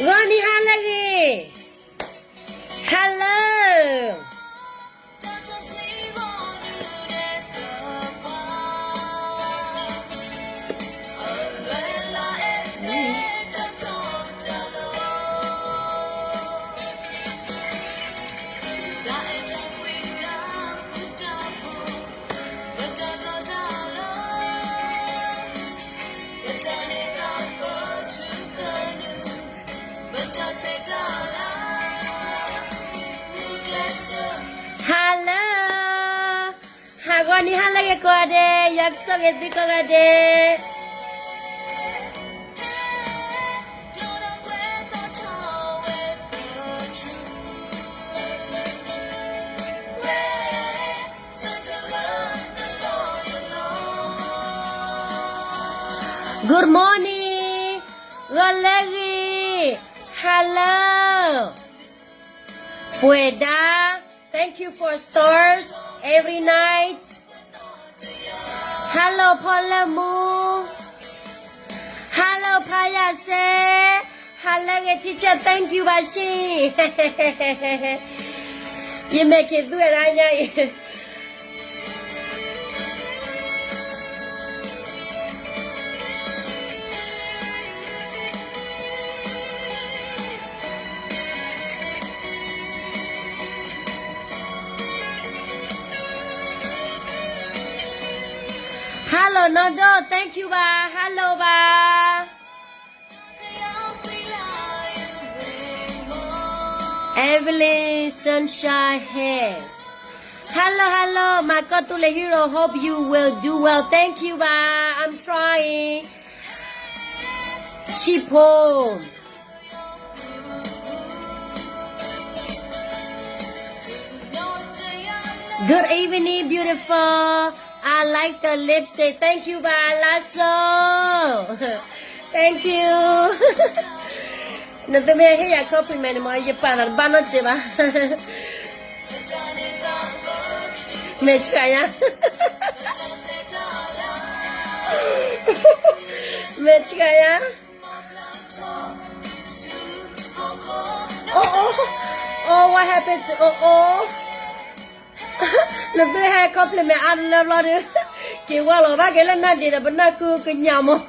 ဂီၤနံၤဟါလၢအဂ့ၤ, Hello. Hello, ဟါဂီၤနံၤဟါလၢအဂ့ၤကိးဂၤဒဲး, ယွၤကဆိၣ်ဂ့ၤသုကိးဂၤဒဲး. Good morning, ဂီၤလၢအဂ့ၤ, Hello, ပှဲၤဒါ, thank you for stars every night. Hello ဖီလၢမူ, Hello ဖါယၢ်စဲ, ဟါလၢအဂ့ၤ teacher, thank you ဘၣ်ဆ့, ယမဲာ်က့ၤသူဝဲဒၣ်ညါအံၤ. Hello နီၢ်ဒိၣ်, thank you ဘၣ်, Hello ဘၣ်. Evelyn Sunshine, hey. Hello, hello, my Kotule hero, hope you will do well. Thank you ဘၣ်, I'm trying. Chipo. Good evening, beautiful. I like the lipstick. Thank you ဘၣ်, လါစိ. Thank you. နသုမ့ၢ်ဟ့ၣ်ယၤ compliment န့ၣ်မ့ၢ် ယပာ်သးတဘၣ်နီတစဲးဘၣ်. မဲာ်ဆှးယါ, မဲာ်ဆှးယါ. Oh, oh, oh, what happened to, oh, oh. နသုဟဲ compliment အါတလၢဘျီဒီး က့ၤဝါလီၤဘၣ်က့ၤလၢနၢ်ဒံးဒီး ပနၢ်ဟူကညးမး.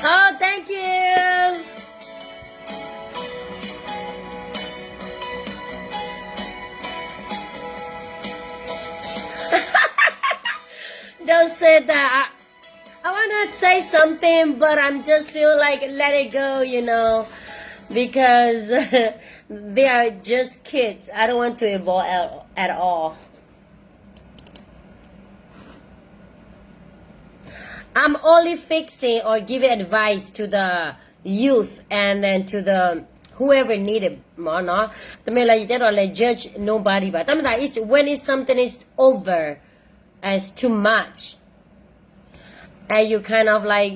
Oh, thank you. Don't say that. I, I want to say something, but I'm just feel like let it go, you know, because they are just kids. I don't want to involve at, at all. I'm only fixing or giving advice to the youth and then to the whoever need it မ့ၢ်နီၤ. တမ့ၢ်လၢယတဲဒီးလဲၤ judge nobody ဘၣ်. တၢ်မၤသး it's when it's something is over, it's too much, and you kind of like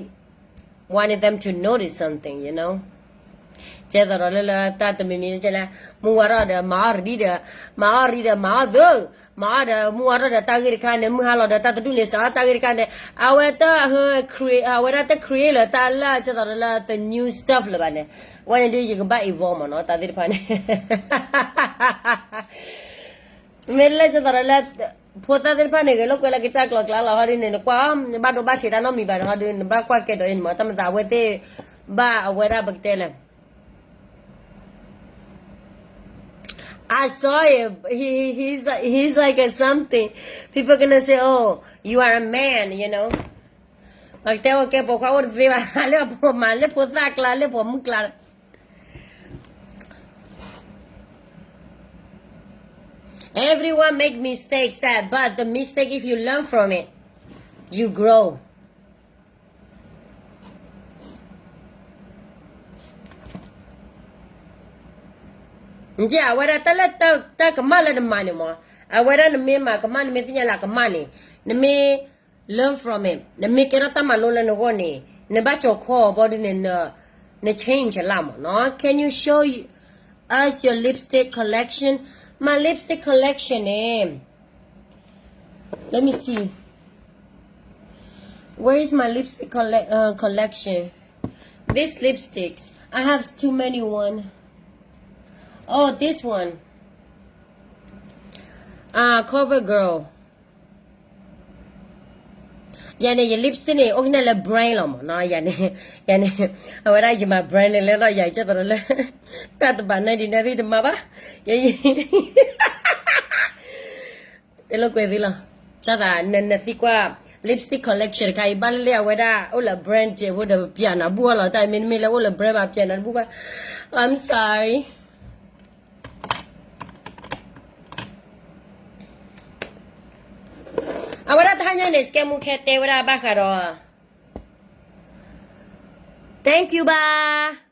wanted them to notice something, you know. ကဲသိးဒီးလၢလၢတၢ်တမံၤမံၤကဲလဲၣ်, မူဝါထီၣ်ဒီးမၤအီၣ်ရံဒီး, မၤအီၣ်ရံဒီးမၤအီၣ်သၢ, မၤအီၣ်ဒီးမူဝါထီၣ်ဒီးတၢ်ဂ့ၢ်တခါန့ၣ်, မုၢ်ဟါလီၤဒီးတၢ်တဒူၣ်န့ၣ် စးအီၣ်တၢ်ဂ့ၢ်တခါန့ၣ်, အဝဲတ, အဝဲဒၣ်တ create လၢတၢ်လၢကဲသိးဒီးလၢ the new stuff လၢၤဘၣ်န့ၣ်, ဝဲန့ၣ်ဒုးယကဘၣ် involve မ့ၢ်နီၤ တၢ်သ့ၣ်တဖၣ်န့ၣ်. မ့ၢ်လၢကဲသိးဒီးလၢ ဖိသၣ်သ့ၣ်တဖၣ်န့ၣ် ဂဲၤလိာ်ကွဲလၢကစၢ်ကျီကျါလီၤ ဟီဒုးန့ၣ် နကွၢ် နဘၣ်ဒိဘၣ်ထံးတၢ်နီတမံၤဘၣ်န့ၣ် ဟီဒုး နဘၣ်ကွၢ်ကဲဒီးအံၤန့ၣ်မ့ၢ် တၢ်မၤသးအဝဲသ့ၣ် ဘၣ်အဝဲဒၣ်ပကတဲလဲၣ် I saw it. He, he, he's, he's like a something. People gonna say, oh, you are a man, you know. ပကတဲအိၣ်ကဲပိာ်ခွါအိၣ်တသ့ဘၣ် လၢအပိာ်မၤ လၢဖိသၣ်ကျါ လၢပိာ်မုၣ်ကျါ Everyone make mistakes, that, but the mistake, if you learn from it, you grow. အဝဲဒၣ်တၢ်လၢတၢ်ကမၣ်လၢနမၤန့ၣ်မး, အဝဲဒၣ်နမ့ၢ်မၤကမၣ် နမ့ၢ်သ့ၣ်ညါလၢအကမၣ်န့ၣ်, နမ့ၢ် learn from it, နမ့ၢ်ကဲထီၣ်တၢ်မၤလိလၢနဂီၢ်န့ၣ်, နဘၣ်ကၠီၤခီအီၤဘီဒ်န့ၣ်, န change လၢမးနီၤ. Can you show us your lipstick collection? My lipstick collection န့ၣ်, let me see. Where is my lipstick colle- uh, collection? These lipsticks. I have too many one. Oh, this one. Ah, CoverGirl. ယၤန့ၣ် ယ lipstick န့ၣ် အိၣ်ကနဲၣ်လၢ brand လီၤမးနီၤ. ယၤန့ၣ်, ယၤန့ၣ်, အဝဲဒၣ်ယမၤ brand န့ၣ်လၢလီၤ ယၤကၢ်သိးဒီးလၢ တၢ်တဘၣ်နဲဒ်နဲသ့ၣ်တမၤဘၣ်. ယ ယ တလိာ်ကွဲးသ့လီၤ. တၢ်သးနသံကွၢ် lipstick collection တခါအံၤ ဘၣ်လၢအဝဲဒၣ်အိၣ်လၢ brand ကဲးဖိဒီး ပျဲနၤဘူၣ်အီၤလီၤ. တၢ်မ့တမ့ၢ်လၢအိၣ်လၢ brand ဘၣ် ပျဲနၤတဘူၣ်ဘၣ်. I'm sorry. အဝဲဒၣ်တဟါညါန့ၣ် စကဲမူခဲတဲဝဲဒၣ်ဘၣ်ဃးဒီး thank you ဘၣ်.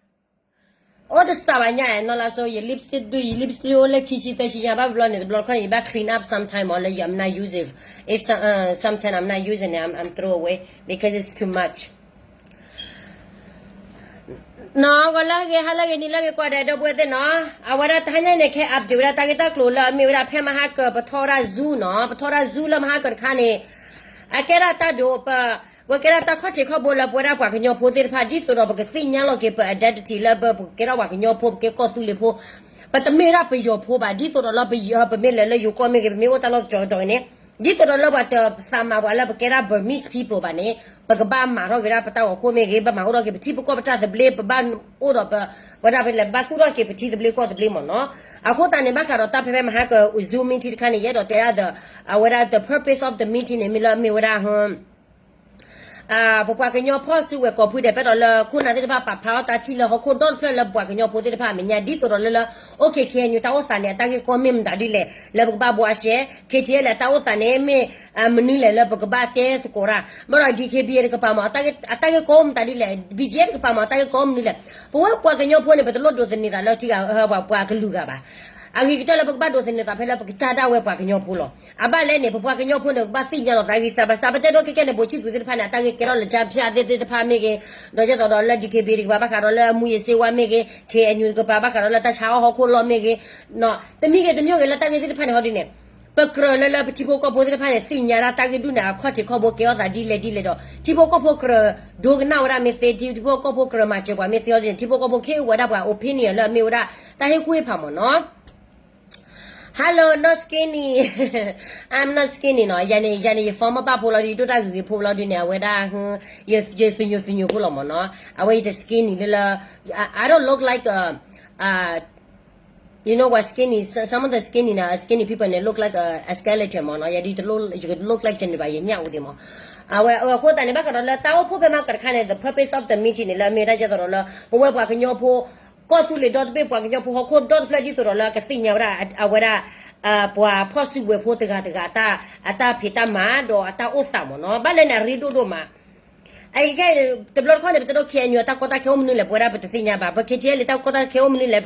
အိၣ်တစးဘၣ်ညါနီၤလၢစိ ယ lipstick ဒုး ယ lipstick အိၣ်လၢခံဆံသၢဆံညါ ဘၣ်ဘျီန့ၣ် တဘျီတခီၣ်န့ၣ် ယဘၣ် clean up sometime မး လၢယ I'm not use it. If some- uh, sometime I'm not using it, I'm, I'm throw away because it's too much. နီၤ ဂီၤလၢဂ့ၤ ဟါလၢဂ့ၤ နံၤလၢဂ့ၤ ကွၢ်ဒီးဒီပုၢ်ဝဲၢ်သ့ၣ်နီၤ, အဝဲဒၣ်တဟါညါန့ၣ် ခဲ update ဝဲဒၣ်တၢ်ဂ့ၢ်တၢ်ကျိၤလၢအမ့ၢ်ဝဲဒၣ်ဖဲမဟါကၢၤ ပထီၣ်ဝဲဒၣ် Zoom နီၤ, ပထီၣ်ဝဲဒၣ် Zoom လၢမဟါကၢၤတခါန့ၣ်, အကဲဒၣ်တၢ်ဒိးပ ပကဲဒၣ်တၢ်ခီၣ်ထံးခီၣ်ဘိလၢ ပဝဲဒၣ်ပှၤကညီဖိသ့ၣ်တဖၣ် ဒ်သိးဒီးပကသ့ၣ်ညါလီၤက့ၤပ identity လၢပ ပကဲထီၣ်ပှၤကညီဖိ ပကဲကီၢ်သူလ့ၤဖိ, ပတမ့ၢ်ဒၣ်ပယီၤဖိဘၣ်, ဒ်သိးဒီးလၢပယီၤ ပမ့ၢ်လဲၤလၢယိၤကီၢ်မ့ၢ်ဂ့ၤ ပမ့ၢ်အိၣ်တၢ်လီၢ်တတီၤကတီၤဂ့ၤန့ၣ်, ဒ်သိးဒီးလၢပှၤတသးမၤပှၤလၢပကဲဒၣ် Burmese people ဘၣ်န့ၣ်, ပကဘၣ်မၤထီၣ်က့ၤဒၣ်ပတၢ်ဂီၤခိၣ်မ့ၢ်ဂ့ၤ, ဘၣ်မၤအိၣ်ထီၣ်က့ၤပထံပကီၢ်ပတၢ်သဘျ့, ပဘၣ်အိၣ်ဒီးပ ဝဲဒၣ်ပလဲၤဘၣ်သူၣ်ထီၣ်က့ၤ ပထံသဘျ့ကီၢ်သဘျ့မ့ၢ်နီၤ. အဃိသတးန့ၣ် ဘၣ်ဃးဒီးတၢ်ဖဲဖဲမဟါကၢၤ Zoom meeting တခါန့ၣ် ယအဲၣ်ဒိးတဲဒၣ်ဒီး အဝဲဒၣ် the purpose of the meeting န့ၣ် မ့ၢ်လၢမ့ၢ်ဝဲဒၣ် ပပှၤကညီဖီၣ်စုဝဲၤကိာ်ဖုဒဲး ဖဲဒီးလၢခိၣ်နၢ်သ့ၣ်တဖၣ် ပာ်ဖျါထီၣ်တၢ်ထံၣ်လၢဟီၣ်ခိၣ်ဒီတဖျၢၣ်လၢပှၤကညီဖိသ့ၣ်တဖၣ်အမဲာ်ညါ ဒ်သိးဒီးလၢလၢ OK KNU တၢ်အိၣ်သးန့ၣ် အတၢ်ဂ့ၢ်ကီမ့ၢ်မတၤဒ်လဲၣ် လၢပကဘၣ်ဘှါရှဲ, KTLA အတၢ်အိၣ်သးန့ၣ် မ့ၢ်မနုၤလဲၣ်လၢပကဘၣ်တဲသကိးတၢ်, ဘၣ်ဒီး DKBA တကပၤမး အတၢ်ဂ့ၢ်ကီမတၤဒ်လဲၣ်, BGF တကပၤမး အတၢ်ဂ့ၢ်ကီမနုၤလဲၣ်. ပဝဲပှၤကညီဖိန့ၣ် ပတလိၣ်ဒိးသန့ၤသးလၢထံဂၤ ပှၤကလုာ်ဂၤဘၣ်. အဂ့ၤကတၢၢ်လၢပကဘၣ်ဒိးသန့ၤသးဖဲလၢပကစၢ်ဒၣ်ဝဲပှၤကညီဖိလီၤ. အဘၣ်လဲၣ်န့ၣ် ပပှၤကညီဖိန့ၣ် ပကဘၣ်သ့ၣ်ညါလီၤသးဂံၢ်စၢ်ဘါစၢ်, ပတဲဒိးခဲကဲန့ၣ် ဘိးဆံၣ်သူးသ့ၣ်တဖၣ်န့ၣ် အတၢ်ဂ့ၢ်ကဲထီၣ်လၢ ကၠါဖၠၣ်သ့ၣ်တဖၣ်မ့ၢ်ဂ့ၤ, ဒီးကဲသိးဒီးလၢ DKBA တကပၤ ဘၣ်ဃးဒီးလၢအမူယစ့ဝါမ့ၢ်ဂ့ၤ, KNU တကပၤ ဘၣ်ဃးဒီးလၢတၢ်ဆါအီၣ်ဟီၣ်ခိၣ်လီၢ်မ့ၢ်ဂ့ၤ, တမံၤဂ့ၤတမံၤဂ့ၤလၢတၢ်ဂ့ၢ်သ့ၣ်တဖၣ်န့ၣ် ဟီဒ်န့ၣ် ပကြၢးလၢလၢပထံဖိကီၢ်ဖိသ့ၣ်တဖၣ်န့ၣ် သ့ၣ်ညါဒၣ်တၢ်ဂ့ၢ်ဒ်န့ၣ် အခီၣ်ထံးခီၣ်ဘိကဲထီၣ်သးဒ်လဲၣ်ဒ်လဲၣ်ဒီး ထံဖိကီၢ်ဖိကြၢးဒိကနၣ်ဝဲဒၣ်မ့ၢ်သ့, ထံဖိကီၢ်ဖိကြၢးမၤစၢၤပှၤမ့ၢ်သ့အီၤဒ်န့ၣ် ထံဖိကီၢ်ဖိကဟ့ၣ်ဝဲဒၣ်ပှၤ opinion လၢအမ့ၢ်ဝဲဒၣ်တၢ်ဟ့ၣ်ကူၣ်ဟ့ၣ်ဖးမ့ၢ်နီၤ. Hello, not skinny. I'm not skinny နီၤ. ယၤန့ၣ် ယၤန့ၣ် ယ form ဘၣ်ဖိလီၤဒ် ယဒိၣ်တၢ်ဂ့ၤဂ့ၤဖိလီၤဒ်န့ၣ် အဝဲဒၣ် ယ ယသူညိုသူညိုဖိလီၤမ့ၢ်နီၤ. အဝဲယတ skinny လၢလၢ I don't look like a, uh, you know what skinny, some of the skinny နီၤ, skinny people န့ၣ် look like a, a skeleton မ့ၢ်နီၤ. ယၤဒ် ယ look like န့ၣ်ဘၣ် ယညၣ်အိၣ်ဒံးမ့ၢ်. အဝဲအဃိသတးန့ၣ် ဘၣ်ဃးဒီးလၢတၢ်အိၣ်ဖှိၣ်ဖဲမၤကတခါန့ၣ် the purpose of the meeting န့ၣ် လၢအမ့ၢ်ဝဲဒၣ်ကဲသိးဒီးလၢ ပဝဲပှၤကညီဖိ ကီၢ်သူလ့ၤဒီတဘ့ၣ် ပှၤကညီဖိဟီၣ်ခိၣ်ဒီတဖျၢၣ်ဒ်သိးဒီးလၢကသ့ၣ်ညါဝဲဒၣ် အဝဲဒၣ် ပှၤဖီၣ်စုကဝဲၤဖိတဂၤတဂၤ အတၢ်ဖံးတၢ်မၤဒီးအတၢ်အိၣ်သးမ့ၢ်နီၤ. ဘၣ်လဲၣ်န့ၣ် အရ့ဒိၣ်ဒိၣ်မး. အခဲအံၤ တဘျီတခီၣ်န့ၣ် ပတဲဒိး KNU တၢ်ကီတၢ်ခဲအိၣ်မနုၤလဲၣ် ပဝဲဒၣ်ပတသ့ၣ်ညါဘၣ်. ပ KTLA တၢ်ကီတၢ်ခဲအိၣ်မနုၤလဲၣ်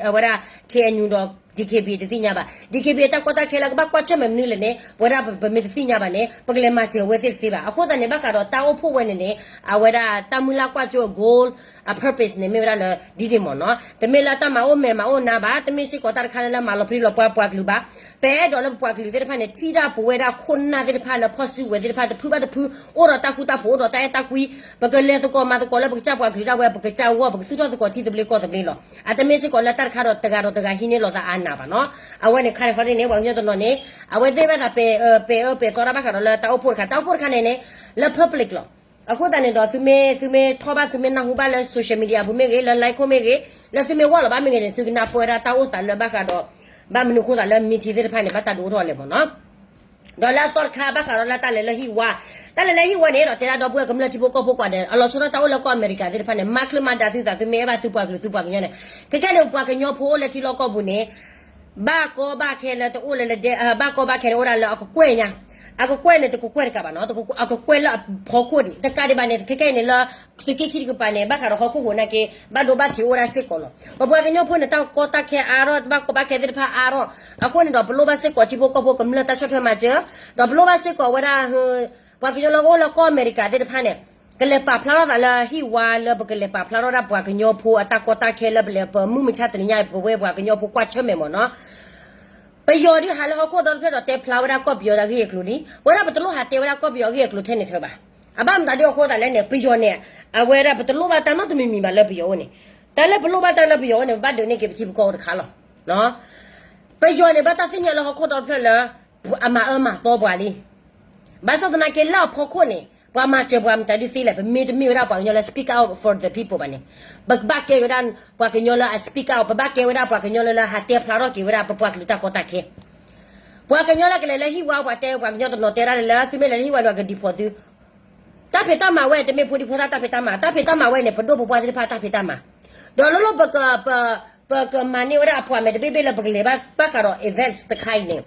အဝဲဒၣ် KNU ဒီး DKBA တသ့ၣ်ညါဘၣ်. DKBA တၢ်ကီတၢ်ခဲလၢကဘၣ်ကွၢ်ဆၢၣ်မဲာ်မနုၤလဲၣ်န့ၣ် ပဝဲဒၣ်ပမ့ၢ်တသ့ၣ်ညါဘၣ်န့ၣ် ပကလဲၤမၤစၢၤဝဲသ့ၣ်တသ့ဘၣ်. အဃိသတးန့ၣ် ဘၣ်ဃးဒီးတၢ်အိၣ်ဖှိၣ်ဝဲန့ၣ်န့ၣ် အဝဲဒၣ်တၢ်မုၢ်လၢ်ကွၢ်စိ goal အ purpose န့ၣ် မ့ၢ်ဝဲဒၣ်လၢဒ်န့ၣ်မ့ၢ်နီၤ. တမ့ၢ်လၢတၢ်မၤအိၣ်မဲာ်မၤအိၣ်နါဘၣ်, တမ့ၢ်စ့ၢ်ကီးတၢ်တခါလၢလၢမၤလီၤပြံလီၤပှၤပှၤကလုာ်ဘၣ်. ပအဲၣ်ဒိးလၢပပှၤကလုာ်သ့ၣ်တဖၣ်န့ၣ် ထံၣ်ဒၣ်ပဝဲဒၣ်ခိၣ်နၢ်သ့ၣ်တဖၣ်လၢဖီၣ်စုကဝဲၤသ့ၣ်တဖၣ် တဖုဘၣ်တဖု အိၣ်ဒီးတၢ်ဃူတၢ်ဖိး အိၣ်ဒီးတၢ်အဲၣ်တၢ်ကွံ, ပကလဲၤသကိးမၤသကိးလၢပကစၢ်ပှၤကလုာ်ဒၣ်ဝဲ ပကစၢ်ဂီၢ် ပကသူၣ်ထီၣ်သကိးထံသဘျ့ကီၢ်သဘျ့လီၤ. အတမ့ၢ်စ့ၢ်ကီးလၢတၢ်တခါဒီးတဂၤဒီးတဂၤဟံးန့ၢ်လိာ်သးအါနးဘၣ်နီၤ. အဝဲန့ၣ်ခါန့ၣ်ခီဒ်န့ၣ် ပှၤကညီတနီၤန့ၣ် အဝဲသ့ၣ်ဘၣ်သးပဲာ် ပဲာ်အၢပဲာ်သီတၢ်ဘၣ်ဃးဒီးလၢတၢ်အိၣ်ဖှိၣ်တခါ, တၢ်အိၣ်ဖှိၣ်တခါန့ၣ်န့ၣ် လၢ public လီၤ. အဃိသတးန့ၣ်ဒီး သုမ့ၢ် သုမ့ၢ်ထီၣ်ဘၣ် သုမ့ၢ်နၢ်ဟူဘၣ်လၢ social media ပူၤမ့ၢ်ဂ့ၤ, လၢ live ခိၣ်မ့ၢ်ဂ့ၤ, လၢသုမ့ၢ်ဝီၢ်လီၤဘၣ်မ့ၢ်ဂ့ၤန့ၣ် သုကနၢ်ပၢၢ်ဝဲဒၣ်တၢ်အိၣ်သးလၢဘၣ်ဃးဒီး ဘၣ်မနုၤအဃိသးလၢ meeting သ့ၣ်တဖၣ်န့ၣ် ဘၣ်တၢ်ဒုးအိၣ်ထီၣ်လဲၣ်မ့ၢ်နီၤ. ဒီးလၢအသီတခါ ဘၣ်ဃးဒီးလၢတၢ်လဲၤလၢဟံၣ်ဝါ, တၢ်လဲၤလၢဟံၣ်ဝါန့ၣ်ဒီး တဲဒၣ်ဒီပုၢ်ဝဲၢ်ကမျၢၢ်ထံဖိကီၢ်ဖိကိးဂၤဒဲး အလီၤဆီဒၣ်တၢ်အိၣ်လၢကီၢ်အမဲရကၤသ့ၣ်တဖၣ်န့ၣ် မၤချုးမၤဒါသုသး သုမ့ၢ်အဲၣ်ဘၣ်သုပှၤကလုာ် သုပှၤကညီန့ၣ်, ခဲကဲန့ၣ် ပှၤကညီဖိအိၣ်လၢထံလီၢ်ကီၢ်ပူၤန့ၣ် ဘၣ်ကီဘၣ်ခဲလၢတအိၣ်လၢလၢဒဲ ဘၣ်ကီဘၣ်ခဲန့ၣ် အိၣ်ဒၣ်လၢအကကွဲၢ်ညါ, အကကွဲၢ်န့ၣ် တကကွဲၢ်တကးဘၣ်နီၤ, အကကွဲၢ်လၢအဖီခိၣ်ဒံး တကးဒံးဘၣ်န့ၣ် ခဲကနံၣ်အံၤန့ၣ်လၢ သုးက့ခံတကပၤန့ၣ် ဘၣ်ဃးဒီးဟီၣ်ခိၣ်ဟိးနာ်က့ ဘၣ်ဒိဘၣ်ထံးအိၣ်ဝဲဒၣ်စ့ၢ်ကီးလီၤ. ပပှၤကညီဖိန့ၣ် တၢ်ကီတၢ်ခဲအါထီၣ် တၢ်ဘၣ်ကီဘၣ်ခဲသ့ၣ်တဖၣ်အါထီၣ်, အဃိန့ၣ်ဒီး ပလိၣ်ဘၣ်စ့ၢ်ကီးထံဖိကီၢ်ဖိကမျၢၢ်တၢ်ဆီၣ်ထွဲမၤစၢၤ, ဒီးပလိၣ်ဘၣ်စ့ၢ်ကီးဝဲဒၣ် ပှၤကညီလၢအိၣ်လၢကီၢ်အမဲရကၤသ့ၣ်တဖၣ်န့ၣ် ကလဲၤပာ်ဖျါထီၣ်သးလၢဟံၣ်ဝါလၢပကလဲၤပာ်ဖျါထီၣ်ဒၣ်ပှၤကညီဖိအတၢ်ကီတၢ်ခဲလၢပလဲၤ ပမုၢ်မဆါတနံၤညါ ပဝဲပှၤကညီဖိကွၢ်ဆၢၣ်မဲာ်မ့ၢ်နီၤ ပယီၤဒုးဟးလၢဟီၣ်ခိၣ်ဒီတဖျၢၣ်ဒီးတဲဖျါဝဲဒၣ်ကီၢ်ပယီၤအဂ့ၢ်အကျိၤလံ. ဝဲဒၣ်ပတလိၣ်ဟးတဲဝဲဒၣ်ကီၢ်ပယီၤအဂ့ၢ်အကျိၤထဲန့ၣ်ထွဲဘၣ်. အဘၣ်မတၤဒုးအဃိသးလဲၣ်န့ၣ် ပယီၤန့ၣ် အဝဲဒၣ်ပတလိၣ်ဘၣ်တၢ်နီတမံၤမံၤဘၣ်လၢပယီၤအိၣ်န့ၣ်, တၢ်လၢပလိၣ်ဘၣ်တၢ်လၢပယီၤအိၣ်န့ၣ် ပဘၣ်ဒုးန့ၢ်က့ၤပထံပကီၢ်အိၣ်တခါလီၤ. ပယီၤန့ၣ် ဘၣ်တၢ်သ့ၣ်ညါလၢဟီၣ်ခိၣ်ဒီတဖျၢၣ်လၢ အမၤအၢမၤသီပှၤလံ. ဘၣ်ဆၣ်သနာ်က့လၢအဖီခိၣ်န့ၣ် ပှၤမၤစၢၤပှၤမတၤဒုးသ့လဲၣ်, ပမ့ၢ်တမ့ၢ်ဝဲဒၣ်ပှၤကညီလၢ speak out for the people ဘၣ်န့ၣ်, ပကဘၣ်ကဲဝဲဒၣ်ပှၤကညီလၢအ speak out, ပဘၣ်ကဲဝဲဒၣ်ပှၤကညီလၢလၢဟးတဲဖျါထီၣ်က့ၤဝဲဒၣ်ပပှၤကလုာ်တၢ်ကီတၢ်ခဲ ပှၤကညီလၢကလဲၤလၢဟံၣ်ဝါပှၤတဲ ပှၤကညီတနီၤတဲဒၣ်လၢ သုမ့ၢ်လဲၤလၢဟံၣ်ဝါန့ၣ် ပှၤက deport သု, တၢ်ဖံးတၢ်မၤဝဲတမ့ၢ်ဖိဒံဖိသၣ်တၢ်ဖံးတၢ်မၤ, တၢ်ဖံးတၢ်မၤဝဲန့ၣ် ပဒိၣ်ပပှၢ်သ့ၣ်တဖၣ်တၢ်ဖံးတၢ်မၤ, ဒီးလၢလၢ ပကမၤန့ၢ်ဝဲဒၣ်အပှၤမဲာ်တဘ့ၣ်ဘ့ၣ်လၢပကလဲၤဘၣ်ဃးဒီး events တခါအံၤန့ၣ်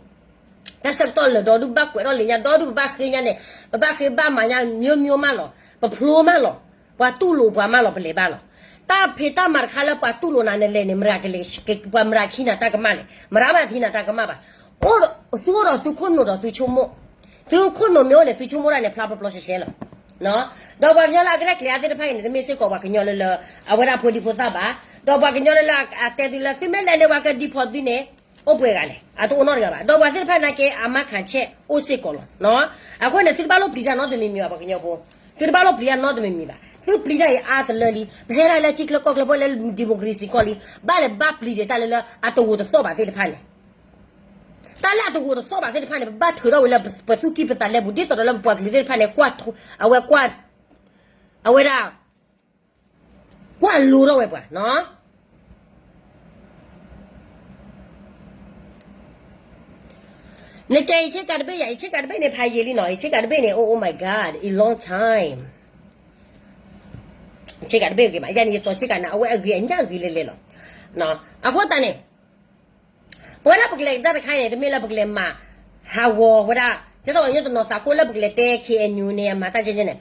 တၢ်ဆၢကတီၢ်လၢာ်ဒီဒူၣ်ဘၣ်ကွဲးထီၣ်လံာ်ညါ ဒီဒူၣ်ပဘၣ်ဃ့ညါန့ၣ်, ပဘၣ်ဃ့ဘၣ်မၤညါ မျိုးမျိုး မးလီၤ, ပဖျိမးလီၤ, ပှၤတူၢ်လိာ်ပှၤမးလီၤ ပလဲၤဘၣ်လီၤ. တၢ်ဖံးတၢ်မၤတခါလၢပှၤတူၢ်လိာ်နၤနလဲၤန့ၣ် မတၤကလဲၤ ပှၤမတၤခံနၤတၢ်ကမၣ်လဲၣ်, မတၤမၤထံနၤတၢ်ကမၣ်ဘၣ်. အိၣ်ဒီး သုအိၣ်ဒီးသုခိၣ်နူာ်ဒီးသုဆိကမိၣ်, သုခိၣ်နူာ်မ့ၢ်အိၣ်န့ၣ် သုဆိကမိၣ်ဒၣ်န့ၣ် ဖျါပျီပျီရှဲရှဲလီၤ. ဒီးပှၤကညီလၢအကရဲၣ်ကျဲၤအါသ့ၣ်တဖၣ်အံၤန့ၣ် တမ့ၢ်စ့ၢ်ကီးပှၤကညီလၢလၢ အဝဲဒၣ်ဖိဒံဖိသၣ်ဘၣ်, ဒီးပှၤကညီလၢလၢအတဲသုလၢ သုမ့ၢ်လဲၤန့ၣ် ပှၤက deport သုန့ၣ် အိၣ်ပှဲၤဂၤလဲၣ်, အတအိၣ်နီတဂၤဘၣ်. ဒီးပှၤသ့ၣ်တဖၣ်နာ်က့ အမါခးဆဲးအိၣ်စ့ၢ်ကီးလီၤ. အဃိန့ၣ် သုတဘၣ်လိၣ်ပျံၤတၢ်နီတမံၤမံၤဘၣ် ပှၤကညီဖိ, သုတဘၣ်လိၣ်ပျံၤတၢ်နီတမံၤမံၤဘၣ်. သုပျံၤတၢ်အံၤအါတလၢလံ, ပဟဲဒၣ်လၢထံချၢကီၢ်ချၢဖိလၢ democracy ကီၢ်လံ, ဘၣ်လဲၤဘၣ်ပျံၤဒီးတၢ်လၢလၢအတဂိာ်တသီၣ်ဘၣ်သ့ၣ်တဖၣ်န့ၣ် တၢ်လၢအတဂိာ်တသီၣ်ဘၣ်သ့ၣ်တဖၣ်န့ၣ် ပဘၣ်ထုးထီၣ်ဝဲလၢ ပသူၣ်ကံၢ်ပသးလဲပူၤ ဒ်သိးဒီးလၢပပှၤကလုာ်သ့ၣ်တဖၣ်န့ၣ် ကွၢ် အဝဲကွၢ် အဝဲဒၣ် ကွၢ်လိထီၣ်ဝဲပှၤနီၤ. နကဲ ယဆ့ကၤတဘ့ၣ်ယၤ ယဆ့ကၤတဘ့ၣ်န့ၣ် ဖးယံာ်လံနီၤ ယဆ့ကၤတဘ့ၣ်န့ၣ် oh, oh my God, a long time. ဆ့ကၤတဘ့ၣ်ဂ့ၤမး ယၤန့ၣ် ယသိးဆ့ကၤန့ၣ် အဝဲအဂ့ၤအညါဂ့ၤလဲၤလဲၤလီၤ. အဃိသတးန့ၣ် ပဝဲဒၣ်ပကလဲၤတၢ်တခါအံၤန့ၣ် တမ့ၢ်လၢပကလဲၤမၤဟးဂီၤဝဲဒၣ် ကဲသိးပှၤကညီတနီၤသးကိၢ်လၢပကလဲၤတဲ K N U န့ၣ် အမၤတၢ်ကဲကဲန့ၣ်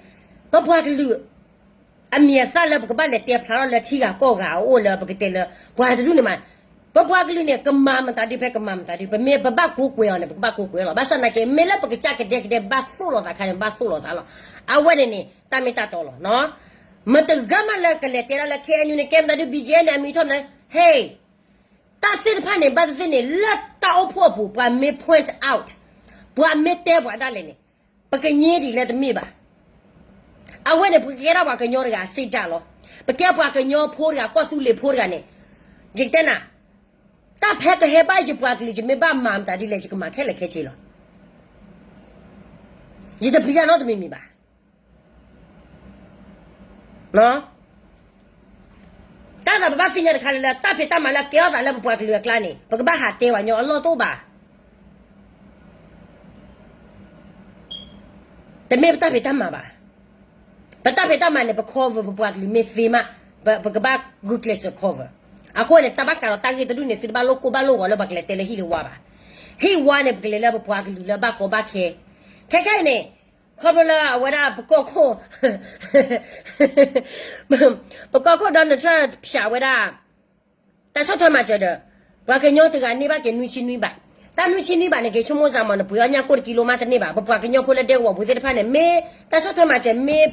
ပပှၤကလုာ် အမံၤအသၣ်လၢပကဘၣ်လဲၤတဲဖျါထီၣ်လၢထံဂၤကီၢ်ဂၤအအိၣ်လၢပကတဲလၢ ပှၤတဒူၣ်န့ၣ်မး ပပှၤကလုာ်န့ၣ် ကမၤမတၤဒုးဖဲကမၤမတၤဒုး ပမ့ၢ်ပဘၣ်ကိးကွဲးအီၤန့ၣ် ပကဘၣ်ကိးကွဲးအီၤလီၤ. ဘၣ်ဆၣ်သနာ်က့ မ့ၢ်လၢပကစၢ်ကဒဲကဒဲဘၣ်သိၣ်လိာ်သးခါန့ၣ် ဘၣ်သိၣ်လိာ်သးလီၤ. အဝဲန့ၣ်န့ၣ် တၢ်မ့ၢ်တၢ်တီလီၤ. မတဂၤမးလၢကလဲၤတဲဒၣ်လၢ K N U န့ၣ် ကဲမတၤဒုး B G F န့ၣ် အမံၤထီၣ်မတၤ ဟ့ၣ် တၢ်သ့ၣ်တဖၣ်န့ၣ် ဘၣ်သ့ၣ်သ့ၣ်န့ၣ် လၢတၢ်အိၣ်ဖှိၣ်အပူၤ ပှၤမ့ၢ် point out ပှၤမ့ၢ်တဲပှၤဒၣ်လဲာ်န့ၣ် ပကညင်းဒံးလၢတမ့ၢ်ဘၣ်. အဝဲန့ၣ် ပကဲဒၣ်ပှၤကညီတဂၤစ့ၢ်ဒၣ်လီၤ. ပကဲပှၤကညီဖိတဂၤ ကီၢ်သူလ့ၤဖိတဂၤန့ၣ် ယကတဲနၤ တၢ်ဖဲကဟဲဘၣ်ယပှၤကလုာ် ယမ့ၢ်ဘၣ်မၤမတၤဒ်လဲၣ် ယကမၤခဲလၢာ်ခဲဆ့လီၤ. ယတပျံၤတၢ်နီတမံၤမံၤဘၣ်. တၢ်သးပဘၣ်သ့ၣ်ညါတခါလၢ တၢ်ဖံးတၢ်မၤလၢကဲထီၣ်သးလၢပပှၤကလုာ်အကျါန့ၣ် ပကဘၣ်ဟးတဲပှၤကညီအလီၢ်တအိၣ်ဘၣ်. တမ့ၢ်ပတၢ်ဖံးတၢ်မၤဘၣ်. ပတၢ်ဖံးတၢ်မၤန့ၣ် ပ cover ပပှၤကလုာ်မ့ၢ်သ့မး ပကဘၣ်ဂုာ်ကျဲးစၢး cover. အဃိန့ၣ် တၢ်ဘၣ်ဃးဒီးတၢ်ဂ့ၢ်တဒူၣ်န့ၣ် သုတဘၣ်လိၣ်ကိၢ်ဘၣ်လိၣ်ဂီၤလၢပှၤကလဲၤတဲလၢဟံၣ်လၢဝါဘၣ်. ဟံၣ်ဝါန့ၣ် ပကလဲၤလၢပပှၤကလုာ်လၢဘၣ်ကီဘၣ်ခဲ. ခဲခဲအံၤန့ၣ် ခီဖျိလၢအဝဲဒၣ်ပကီၢ်ခိၣ် ပကီၢ်ခိၣ် Donald Trump ဖျါဝဲဒၣ် တၢ်ဆီၣ်ထွဲမၤစၢၤဒီး ပှၤကညီတဂၤန့ၢ်ဘၣ်က့ၤနွံဆံနွံဘး. တၢ်နွံဆံနွံဘးန့ၣ် က့ၤဆိကမိၣ်စ့ၢ်မး နပှ့ၤအီၣ်ညၣ်ကိၣ်တကံလိမးတန့ၢ်ဘၣ်. ပပှၤကညီဖိလၢဒဲကဝီၤပူၤသ့ၣ်တဖၣ်န့ၣ် မ့ၢ်တၢ်ဆီၣ်ထွဲမၤစၢၤ မ့ၢ်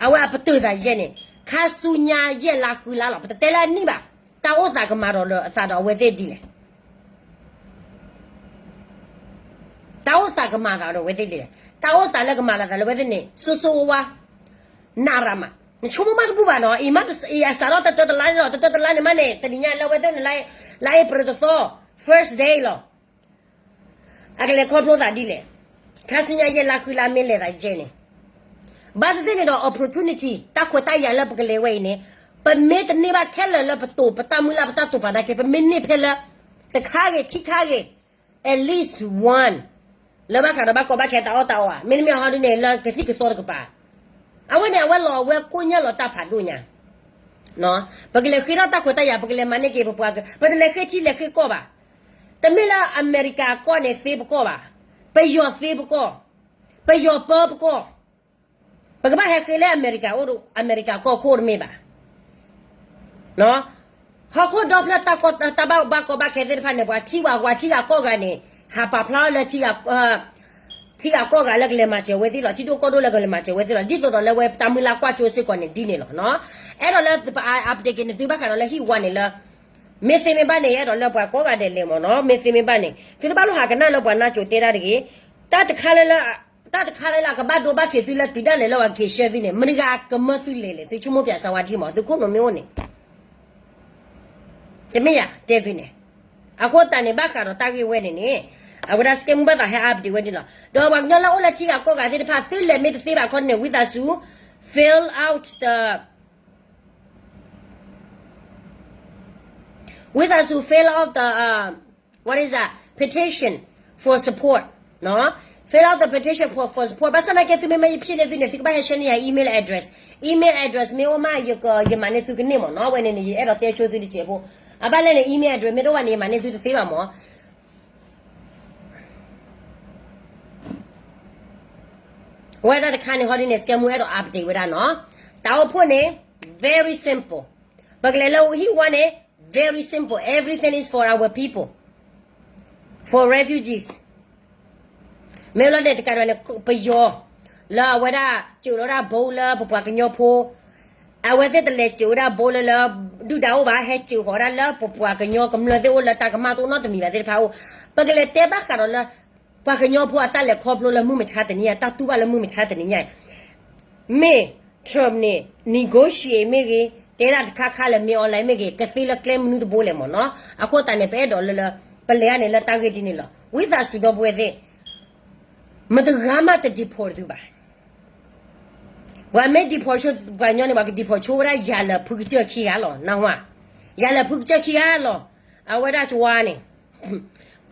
အဝဲအပတုာ်သးယဲၢ်န့ၣ် ခါဆူညါယဲၢ်လါဃုလါလီၤ. ပတတဲလၢအနံၣ်ဘၣ်. တၢ်အိၣ်သးကမၤဒီးလၢအသးဒီးအဝဲသ့ၣ်ဒ်လဲၣ်. တၢ်အိၣ်သးကမၤသးဒီးအဝဲသ့ၣ်ဒ်လဲၣ်. တၢ်အိၣ်သးလၢကမၤလီၤသးလၢအဝဲသ့ၣ်န့ၣ် စိစိဝါဝါ နရမး နဆိကမိၣ်မးတဘူၣ်ဘၣ်နီၤ. အံၤမး အံၤအစးထီၣ်တတၢတလါန့ၣ်လီၤ. တတၢတလါန့ၣ်မးန့ၣ် တနံၤညါလၢအဝဲသ့ၣ်န့ၣ် လါအ့ဖြ့ၣ်တသီ first day လီၤ. အကလဲၤခီဖျိသးဒ်လဲၣ်. ခါဆူညါယဲၢ်လါဃုလါမ့ၢ်လဲၤသးယဲၢ်န့ၣ် ဘၣ်သ့ၣ်သ့ၣ်န့ၣ်ဒီး opportunity တၢ်ခွဲးတၢ်ယာ်လၢပကလဲၤဝဲအံၤန့ၣ် ပမ့ၢ်တန့ၢ်ဘၣ်ခဲလၢာ်လၢပတိာ် ပတၢ်မုၢ်လၢ် ပတၢ်တိာ်ပာ်နာ်က့ ပမ့ၢ်န့ၢ်ဖဲလၢ တခါဂ့ၤ ခံခါဂ့ၤ at least one လၢဘၣ်ဃးဒီးဘၣ်ကီဘၣ်ခဲတၢ်အီၣ်တၢ်အီဧါ, မ့တမ့ၢ်ဟီဒုန့ၣ် လၢကသံၣ်ကသီတကပၤ. အဝဲန့ၣ် အဝဲလီၤအဝဲကိညၢ်လီၤတၢ်ဖးဒိၣ်ညါ. ပကလဲၤဃ့ထီၣ်တၢ်ခွဲးတၢ်ယာ် ပကလဲၤမၤန့ၢ်က့ၤပပှၤက ပတလဲၤဃ့ထံလဲၤဃ့ကီၢ်ဘၣ်. တမ့ၢ်လၢအမဲရကၤကီၢ်န့ၣ်သ့ပကီၢ်ဘၣ်. ပယီၤသ့ပကီၢ် ပယီၤပၢပကီၢ်, ပကဘၣ်ဟဲဃ့လၢအမဲရကၤအိၣ်, အမဲရကၤကီၢ်ခိၣ်တမ့ၢ်ဘၣ်. ဟီၣ်ခိၣ်ဒီဖျၢၣ်တၢ်ဘၣ်ကီဘၣ်ခဲသ့ၣ်တဖၣ်န့ၣ် ပှၤထံၣ်ဝဲ ပှၤထံဂၤကီၢ်ဂၤန့ၣ် ဟးပာ်ဖျါထီၣ်လၢ ထံဂၤကီၢ်ဂၤလၢကလဲၤမၤစၢၤဝဲသ့ၣ်လီၤ, ထံဒိၣ်ကီၢ်ဒိၣ်လၢကလဲၤမၤစၢၤဝဲသ့ၣ်လီၤ, ဒ်သိးဒီးလၢဝဲတၢ်မုၢ်လၢ်ကွၢ်ကၠိစ့ၢ်ကီးန့ၣ်ဒ်န့ၣ်လီၤ. အဲၣ်ဒိးလၢပ update က့ၤန့ၣ် သုဘၣ်ဃးဒီးလၢဟံၣ်ဝါန့ၣ်လၢ မ့ၢ်သ့မ့ၢ်ဘၣ်န့ၣ် အဲၣ်ဒိးလၢပှၤကိးဂၤဒဲးလဲၤမ့ၢ်နီၤ, မ့ၢ်သ့မ့ၢ်ဘၣ်န့ၣ် သုတဘၣ်လိၣ်ဟးကနၣ်လၢပှၤနါစိၤတဲတၢ်တဂ့ၤ. တၢ်တခါလၢလၢ တၢ်တခါလၢလၢအကဘၣ်ဒိဘၣ်ထံးသုလၢတုၤဒၣ်လဲာ်လၢပှၤက့ၤဆှၢသုန့ၣ် မတၤဂၤကမၢသုလဲၤလဲၣ်, သုဆိကမိၣ်ပၠးစၢၤဝဲထံမ့ၢ် သုခိၣ်နူာ်မ့ၢ်အိၣ်န့ၣ် တမ့ၢ်ယၤတဲသုန့ၣ်. အဃိသတးန့ၣ် ဘၣ်ဃးဒီးတၢ်ဂ့ၢ်ဝဲန့ၣ်န့ၣ် အဝဲဒၣ် စကဲမူ ဘၣ်သးဟဲ update ဝဲဒ်လီၤ. ဒီးပှၤကညီလၢအအိၣ်လၢထံဂၤကီၢ်ဂၤသ့ၣ်တဖၣ် သုလဲၤမ့ၢ်တသ့ဘၣ်ခီန့ၣ် ဝံသးစူၤ fill out the, ဝံသးစူၤ fill out the, what is that, petition for support, fill out the petition for, for support. ဘၣ်ဆၣ်သနာ်က့ သုမ့ၢ်မ့ၢ်ယဖျ့ၣ်န့ၢ်သုန့ၣ် သုကဘၣ်ဟဲဆှၢန့ၢ်ယၤ email address, email address မ့ၢ်အိၣ်မး ယမၤန့ၢ်သုကန့ၢ်မ့ၢ်နီၤ, အဝဲန့ၣ်န့ၣ် ယအဲၣ်ဒိးတဲဆိသုတစဲးဖိ, အဘၣ်လဲၣ်န့ၣ် email address မ့ၢ်တအိၣ်ဘၣ်န့ၣ် ယမၤန့ၢ်သုတသ့ဘၣ်မ့ၢ် အဝဲဒၣ်တခါန့ၣ် ဟီဒ်န့ၣ် စကဲမူ အဲၣ်ဒိး update ဝဲဒၣ်နီၤ, တၢ်အိၣ်ဖှိၣ်န့ၣ် very simple, ပကလဲၤလၢဟံၣ်ဝါန့ၣ် very simple, everything is for our people, for refugees. မ့ၢ်လီၤန့ၣ်တကးဒံးန့ၣ် ပယီၤ လၢအဝဲဒၣ်စၢၤလီၤဒၣ်ဘိလၢပပှၤကညီဖိ, အဝဲသ့ၣ်တလဲၤစၢၤဝဲဒၣ်ဘိလၢလၢ ဒုၣ်ဒါအိၣ်ဘၣ်, ဟဲစၢၤဃီၤဒၣ်လၢပပှၤကညီကမျၢၢ်သ့ၣ်အိၣ်လၢတၢ်ကမၣ်တအိၣ်နီတမံၤဘၣ်သ့ၣ်တဖၣ်အိၣ်, ပကလဲၤတဲဘၣ်ဃးဒီးလၢ ပှၤကညီဖိအတၢ်လဲၤခီဖျိလၢမုၢ်မဆါတနံၤညါ, တၢ်တူၢ်ဘၣ်လၢမုၢ်မဆါတနံၤညါအံၤ, မ့ၢ် Trump န့ၣ် negotiate မ့ၢ်ဂ့ၤ, တဲဒၣ်တခါခါလၢ မ့ၢ် online မ့ၢ်ဂ့ၤ, ကသ့လၢကျဲမနုၤတဘိလဲၣ်မ့ၢ်နီၤ. အဃိသတးန့ၣ် ပအဲၣ်ဒိးလၢလၢ ပလဲၤဂၤန့ၣ်လၢတၢ်ဂ့ၢ်ဒ်န့ၣ်လီၤ. ဝံသးစူၤဒီပုၢ်ဝဲၢ်သ့ၣ်, မတဂၤမးတ deport သုဘၣ်. ပှၤမ့ၢ် deport ဆိပှၤကညီန့ၣ် ပှၤက deport ဆိဝဲဒၣ်ယၤလၢာ်ဖုကစၢၢ်ခံဂၤလီၤ, နၢ်ဟူဧါ, ယၤလၢာ်ဖုကစၢၢ်ခံဂၤလီၤ. အဝဲဒၣ်ကဝါန့ၣ်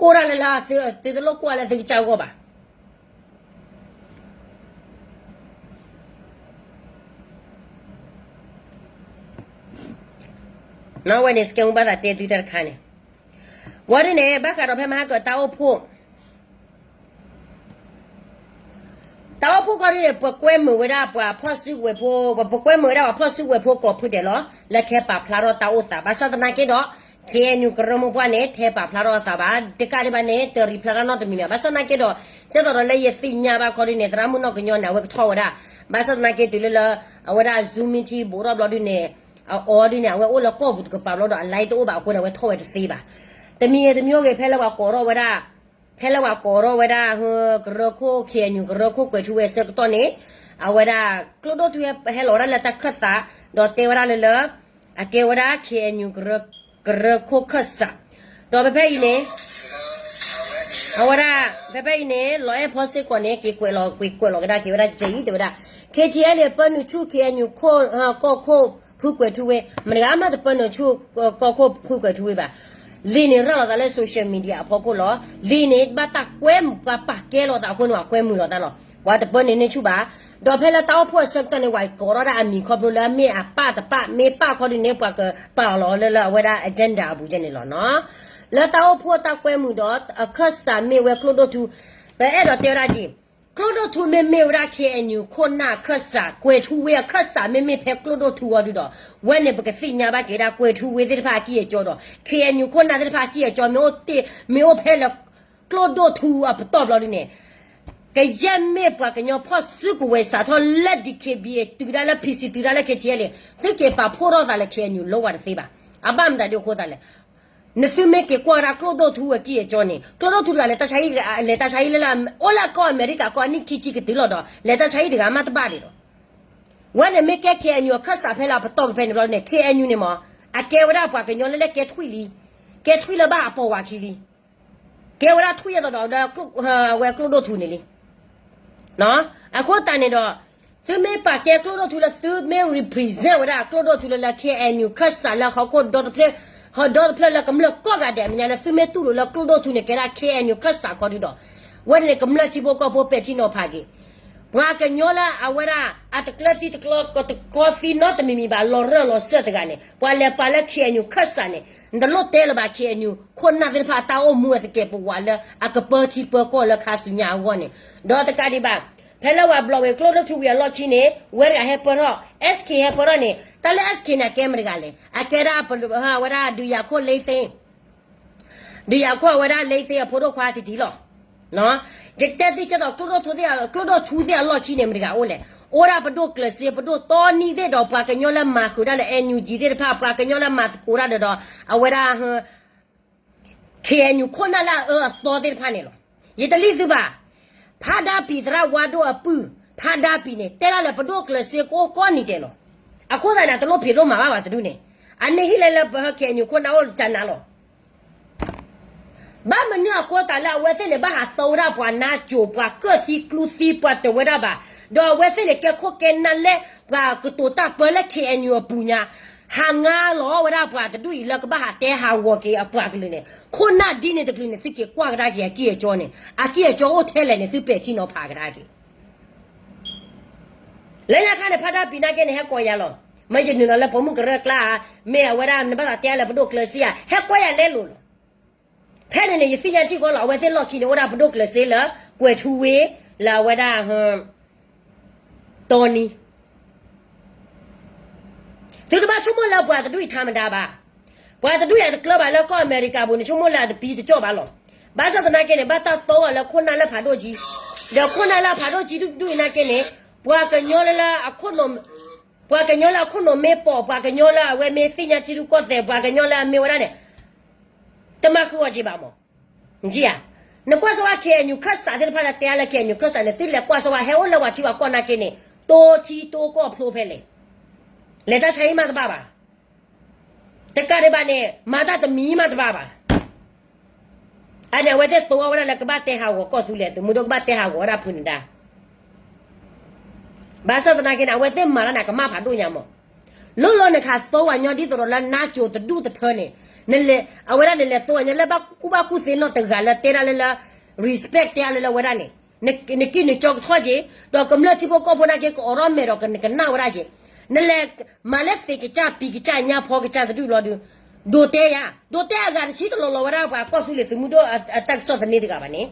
ကိၢ်တၢ်လၢလၢ သုတလိၣ်ကွၢ်လၢသုကစၢ်ဂီၢ်ဘၣ်. နဝဲန့ၣ် စကဲမူ ဘၣ်သးတဲသုတၢ်တခါန့ၣ်, ဝံၤဒ်န့ၣ် ဘၣ်ဃးဒီးဖဲမဟါကတၢ်အိၣ်ဖှိၣ် တၢ်အိၣ်ဖှိၣ်ခီဒ်န့ၣ် ပကွဲမုာ်ဝဲဒၣ်ပှၤဖီၣ်စုကဝဲၤဖိ, ပကွဲမုာ်ဝဲဒၣ်ပှၤဖီၣ်စုကဝဲၤဖိကိးဖုဒဲးလီၤ. လၢကဟဲပာ်ဖျါထီၣ်တၢ်အိၣ်သး ဘၣ်ဆၣ်သနာ်က့ဒီး ခ့ၣ်အဲၣ်ယူၣ် ကရၢမိၢ်ပှၢ်န့ၣ် တဟဲပာ်ဖျါထီၣ်အသးဘၣ်, တကးဒံးဘၣ်န့ၣ် တ reply တၢ်နီတမံၤမံၤ, ဘၣ်ဆၣ်သနာ်က့ဒီး ကဲသိးဒီးလၢယသ့ၣ်ညါဘၣ်ခီဒ်န့ၣ် သရၣ်မုၣ်နီၢ်ကညီန့ၣ် အဝဲကထီၣ်ဝဲဒၣ်, ဘၣ်ဆၣ်သနာ်က့တုၤလၢလၢ အဝဲဒၣ် Zoom meeting ဘူးထီၣ်ဘျီဒ်န့ၣ်, အအီဒ်န့ၣ် အဝဲအိၣ်လၢကီၢ်ပူၤတကပၤဘျီဒီး အ live တအိၣ်ဘၣ်အဃိန့ၣ် အဝဲထီၣ်ဝဲတသ့ဘၣ်. တမံၤဂ့ၤတမံၤဂ့ၤ ဖဲလၢပှၤကိးထီၣ်ဝဲဒၣ်, ဖဲလၢပှၤကိးထီၣ်ဝဲဒၣ် ကရၢခိၣ် ခ့ၣ်အဲၣ်ယူၣ် ကရၢခိၣ်ကွဲၤထူဝ့အဆၢကတီၢ်န့ၣ်, အဝဲဒၣ် ကျိဒိၣ်ထူဟဲလီၤဝဲဒၣ်လၢတၢ်ခၢၣ်သး, ဒီးတဲဝဲဒၣ်လၢလၢ အကဲဝဲဒၣ် ခ့ၣ်အဲၣ်ယူၣ် ကရၢခိၣ်ခၢၣ်စး, ဒီးဖဲဖဲအံၤန့ၣ် အဝဲဒၣ် ဖဲဖဲအံၤန့ၣ် လီၤအဲၣ်ဖီစ့ၢ်ကီးန့ၣ် က့ၤကွဲးလီၤ က့ၤကွဲးလီၤကဒါက့ၤဝဲဒၣ်ကဲအံၤ တဲဝဲဒၣ် ခ့ၣ်ထံအဲၣ်လ့ၣ် ပၢနုာ်ဆူၣ် ခ့ၣ်အဲၣ်ယူၣ် ကီၢ်ခိၣ်ဖုကွဲၤထူဝ့, မတၤဂၤမးတပၢနုာ်ဆူၣ် ကီၢ်ခိၣ်ဖုကွဲၤထူဝ့ဘၣ်. လံာ်န့ၣ်ရၤလီၤသးလၢ social media အဖီခိၣ်လီၤ. လံာ်န့ၣ် ဘၣ်တၢ်ကွဲမုာ် ပှၤပာ်ကဲလီၤသးအဃိန့ၣ် ပှၤကွဲမုာ်လီၤသးလီၤ. ပှၤတပၢနုာ်န့ၢ်ဆူၣ်ဘၣ်. ဒီးဖဲလၢတၢ်အိၣ်ဖှိၣ်အဆၢကတီၢ်န့ၣ် ပှၤကိးထီၣ်ဒၣ်အမံၤခီဖျိလၢအမ့ၢ်အပၢ်တပၢ် မ့ၢ်ပၢ်ခီဒ်န့ၣ် ပှၤကပာ်လီၤလၢလၢအဝဲဒၣ် agenda အပူၤကဲန့ၣ်လီၤနီၤ. လၢတၢ်အိၣ်ဖှိၣ်တၢ်ကွဲမုာ်ဒီးအခၢၣ်စးမ့ၢ်ဝဲကျိဒိၣ်ထူ, ပအဲၣ်ဒိးတဲဝဲဒၣ်ဒ် ကျိဒိၣ်ထူမ့မ့ၢ်ဝဲဒၣ် ခ့ၣ်အဲၣ်ယူၣ် ခိၣ်နၢ်အခၢၣ်စး, ကွဲၤထူဝ့အခၢၣ်စး မ့မ့ၢ်ဖဲကျိဒိၣ်ထူအီၤဒုဒီး ဝဲန့ၣ်ပကသ့ၣ်ညါဘၣ်က့ၤဒၣ် ကွဲၤထူဝ့သ့ၣ်တဖၣ်အကံၢ်အကီဒီး ခ့ၣ်အဲၣ်ယူၣ် ခိၣ်နၢ်သ့ၣ်တဖၣ်အကံၢ်အကီ မ့ၢ်အိၣ်ဖဲလၢကျိဒိၣ်ထူအပတီၢ်ဘျီဒ်န့ၣ် ကယဲၢ်မ့ၢ်ပှၤကညီဖီၣ်စုကဝဲၤစးထီၣ်လၢ DKBA တုၤဒၣ်လၢ PC တုၤဒၣ်လၢ ခ့ၣ်ထံအဲၣ်လ့ၣ် သုက့ၤပာ်ဖှိၣ်ထီၣ်သးလၢ ခ့ၣ်အဲၣ်ယူၣ် လၢဝဲတသ့ဘၣ်. အဘၣ်မတၤဒ်အဃိသတးလဲၣ်. နသုမ့ၢ်က့ၤကွၢ်ဝဲဒၣ်ကျိဒိၣ်ထူအကံၢ်အကီန့ၣ် ကျိဒိၣ်ထူတဂၤလဲၤတၢ်ဆါဟံၣ် လဲၤတၢ်ဆါဟံၣ်လၢလၢ အိၣ်လၢကီၢ်အမဲရကၤကီၢ်အနံၣ်ခံဆံကတုၤလီၤဒီး လဲၤတၢ်ဆါဟံၣ်တဂၤမးတဘၣ်ဒံးဒီး ဝဲန့ၣ်မ့ၢ်ကဲ ခ့ၣ်အဲၣ်ယူၣ် အခၢၣ်စးဖဲလၢအပတီၢ်ဖဲန့ၣ်ဘျီန့ၣ် ခ့ၣ်အဲၣ်ယူၣ် န့ၣ်မ့ၢ် အကဲဝဲဒၣ်ပှၤကညီလၢလၢကဲထွံၣ်လံ, ကဲထွံၣ်လၢဘၣ်အပီၢ်ဝးခံလံ, ကဲဝဲဒၣ်ထွံၣ်အသိးဒီး ဝဲကျိဒိၣ်ထူန့ၣ်လံ. အဃိသတးန့ၣ်ဒီး သုမ့ၢ်ပာ်ကဲကျိဒိၣ်ထူလၢသုမ့ၢ် represent ဝဲဒၣ်ကျိဒိၣ်ထူလၢလၢ ခ့ၣ်အဲၣ်ယူၣ် ခၢၣ်စးလၢဟီၣ်ခိၣ်ဒီတဖျၢၣ်, ဟီၣ်ဒီတဖျၢၣ်လၢကမျၢၢ်ကိးဂၤဒဲးအမဲာ်ညါလၢ သုမ့ၢ်တူၢ်လိာ်လၢကျိဒိၣ်ထူန့ၣ် ကဲဒၣ် ခ့ၣ်အဲၣ်ယူၣ် ခၢၣ်စးခီဒုဒီး ဝဲန့ၣ်န့ၣ် ကမျၢၢ်ထံဖိကီၢ်ဖိပဲာ်ထံနီၤဖးက့ၤ ပှၤကညီလၢအဝဲဒၣ် အတကျၢၤသံတကျီ တကီသံနီတမံၤမံၤဘၣ် လီၤရၢၢ်လီၤစၢၢ်တဂၤန့ၣ် ပှၤလဲၤပာ်လၢ ခ့ၣ်အဲၣ်ယူၣ် ခၢၣ်စးန့ၣ် နတလိၣ်တဲလၢၤဘၣ် ခ့ၣ်အဲၣ်ယူၣ် ခိၣ်နၢ်သ့ၣ်တဖၣ်အတၢ်အိၣ်မူအသကဲးပဝးလၢအကပၢထံပၢကီၢ်လၢခါဆူညါအဂီၢ်န့ၣ် ဒီးတကးဒံးဘၣ် ဖဲလၢပှၤဘျီးဝဲကျိၣ်ဒိၣ်ထူဝံၤအလီၢ်ခံန့ၣ် ဝဲတဂၤဟဲပၢၢ်ထီၣ် SK ဟဲပၢၢ်ထီၣ်န့ၣ် တၢ်လၢ SK န့ၣ် အကဲမတၤတဂၤလဲၣ်. အကဲဒၣ် အဝဲဒၣ်ဒုးယၤခိၣ်လ့သ့ ဒုးယၤခိၣ်အဝဲဒၣ်လ့သ့အဖိဒိၣ်ခွါတံၢ်တံၢ်လီၤ. ယတဲသ့ကဲသိး ကျိၣ်ဒိၣ်ထူသ့ၣ်အလီၢ်ခံန့ၣ် မတၤတဂၤအိၣ်လဲၣ်. အိၣ်ဒၣ်ပဒိၣ်ကျၢၤစ့ ပဒိၣ်တီနံသ့ၣ်ဒီး ပှၤကညီလၢမၤဃုာ်တၢ်လၢ NUG သ့ၣ်တဖၣ် ပှၤကညီလၢမၤသကိးတၢ်ဒီး အဝဲဒၣ် KNU ခိၣ်နၢ်လၢအအၢအသီသ့ၣ်တဖၣ်န့ၣ်လီၤ. ယတလံၣ်သုဘၣ်. ဖါဒါပံၤသရၣ်ဝါဒိၣ်အပုၢ် ဖါဒါပံၤန့ၣ် တဲဒၣ်လၢပဒိၣ်ကျၢၤစ့ကိးကီၢ်နံၤဒဲးလီၤ. အဃိသတးန့ၣ် တလိၣ်ဖံးလိၣ်မၤဘၣ်ဘၣ်တဒူၣ်န့ၣ် အန့ၣ်ဟံၣ်လဲၤလၢပဟၢ KNU ခိၣ်နၢ်အိၣ်ကနၤလီၤ. ဘၣ်မနုၤအဃိသတးလၢအဝဲသ့ၣ်န့ၣ် ဘၣ်ဟးသီဝဲဒၣ်ပှၤနါစိၤ ပှၤကၢၢ်သံကျူသံ ပှၤတဝဲဒၣ်ဘၣ်, ဒီးအဝဲသ့ၣ်န့ၣ် ကဲခိၣ်ကဲနၢ်လၢ ပှၤကတိၤတၢ်ပၢလၢ KNU အပူၤညါ, ဟးငါလီၤဝဲဒၣ်ပှၤတဒူၣ်အံၤလၢကဘၣ်ဟးတဲဟးဂီၤက့ၤအပှၤကလုာ်န့ၣ်, ခိၣ်နၢ်ဒ်န့ၣ်တကလုာ်န့ၣ် သုက့ၤကွၢ်ကဒါက့ၤအကံၢ်အကၠီန့ၣ်, အကံၢ်အကၠီအိၣ်ထဲလဲၣ်န့ၣ် သုပဲာ်ထံနီၤဖးကဒါက့ၤ လၢညါခါန့ၣ် ဖါဒါပံၤနာ်က့န့ၣ် ဟဲကိးယၤလီၤ. မ့ၢ်ယနုာ်လီၤလၢပိာ်မုၣ်ကရၢကျါဧါ, မ့ၢ်အဝဲဒၣ်နဘၣ်သးတဲလၢပဒိၣ်ကျၢၤစ့ဧါ, ဟဲကိးယၤလဲလိာ်လီၤ. ဖဲန့ၣ်န့ၣ် ယသ့ၣ်ညါထံကီၢ်လီၤ. အဝဲသ့ၣ်လီၢ်ခံန့ၣ် အိၣ်ဒၣ်ပဒိၣ်ကျၢၤစ့လၢ ကွဲၤထူဝ့ လၢအဝဲဒၣ် တီနံ သုတဘၣ်ဆိကမိၣ်လၢပှၤတဒူၣ်အံၤထါမတၤဘၣ်. ပှၤတဒူၣ်အံၤအတကျၢၤဘၣ်လၢကီၢ်အမဲရကၤပူၤန့ၣ် ဆိကမိၣ်လၢအတပံတကၠီၣ်ဘၣ်လီၤ. ဘၣ်ဆၣ်သနာ်က့န့ၣ် ဘၣ်တၢ်သီအီၤလၢခိၣ်နၢ်လၢဖးဒိၣ်ကၠံ, ဒီးခိၣ်နၢ်လၢအဖးဒိၣ်ကၠံတဒူၣ်အံၤနာ်က့န့ၣ်, ပှၤကညီလၢ ပှၤကညီလၢအခိၣ်နူာ်မ့ၢ်ပိာ်, ပှၤကညီလၢအဝဲမ့ၢ်သ့ၣ်ညါထံရူၢ်ကီၢ်သဲး, ပှၤကညီလၢအမ့ၢ်ဝဲဒၣ်န့ၣ် တမၤဃုာ်အီၤက့ၤဘၣ်မး. နကွၢ်စၢၤဝဲ KNU ခၢၣ်စးသ့ၣ်တဖၣ်လၢတဲအါလၢ KNU ခၢၣ်စးန့ၣ် သုလဲၤကွၢ်စၢၤဝဲ ဟဲအိၣ်လၢပှၤထံပှၤကီၢ်နာ်က့န့ၣ် တိထံတိကီၢ်ဖျိဖဲလဲၣ်. လဲၤတၢ်ဆါဟံၣ်မးတဘၣ်ဘၣ်. တကးဒံးဘၣ်န့ၣ် မၤတၢ်တမံၤမးတဘၣ်ဘၣ်. အန့ၣ် အဝဲသ့ၣ်သိအီၤဝဲဒၣ်လၢကဘၣ်တဲဟးဂီၤကီၢ်သူလ့ၤသုးမုၢ်ဒိၣ် ကဘၣ်တဲဟးဂီၤဝဲဒၣ်ဖုန့ၣ်ဒၣ် ဘၣ်ဆၣ်သနာ်က့န့ၣ် အဝဲသ့ၣ်မၤတၢ်န့ၣ် အကမၣ်ဖးဒိၣ်ညါမး. လီၤလီၤနခးသိဝဲညီဒ်သိးဒီးလၢနါစိၤတဒူၣ်တထၢန့ၣ်, နလဲၤ အဝဲဒၣ်နလဲၤသိဝဲညီလၢဘၣ်ကူၣ်ဘၣ်ကူၣ်သ့နီတဂၤလၢတဲဒၣ်လၢလၢ respect တဲဒၣ်လၢလၢအဝဲဒၣ်န့ၣ်, နက့ၤနကၠီကထီၣ်က့ၤ, ဒီးကမျၢၢ်ထံဖိကီၢ်ဖိနာ်က့ ကအိးထီၣ်မဲာ်ဒီးကနၣ်ဝဲဒၣ်က့ၤ, နလဲၤမၤလၢသ့ၣ်ကစၢ်ပံၤကစၢ်ညါဖီကစၢ်တဒူၣ်ဘျီဒုး, ဒိးတဲယၤ, ဒိးတဲအဂၤတဆံတလီၢ်လီၤဝဲဒၣ်ပှၤကီၢ်သူလ့ၤသုးမုၢ်ဒိၣ်အတၢ်ကစီၣ်သန့တဂၤဘၣ်န့ၣ်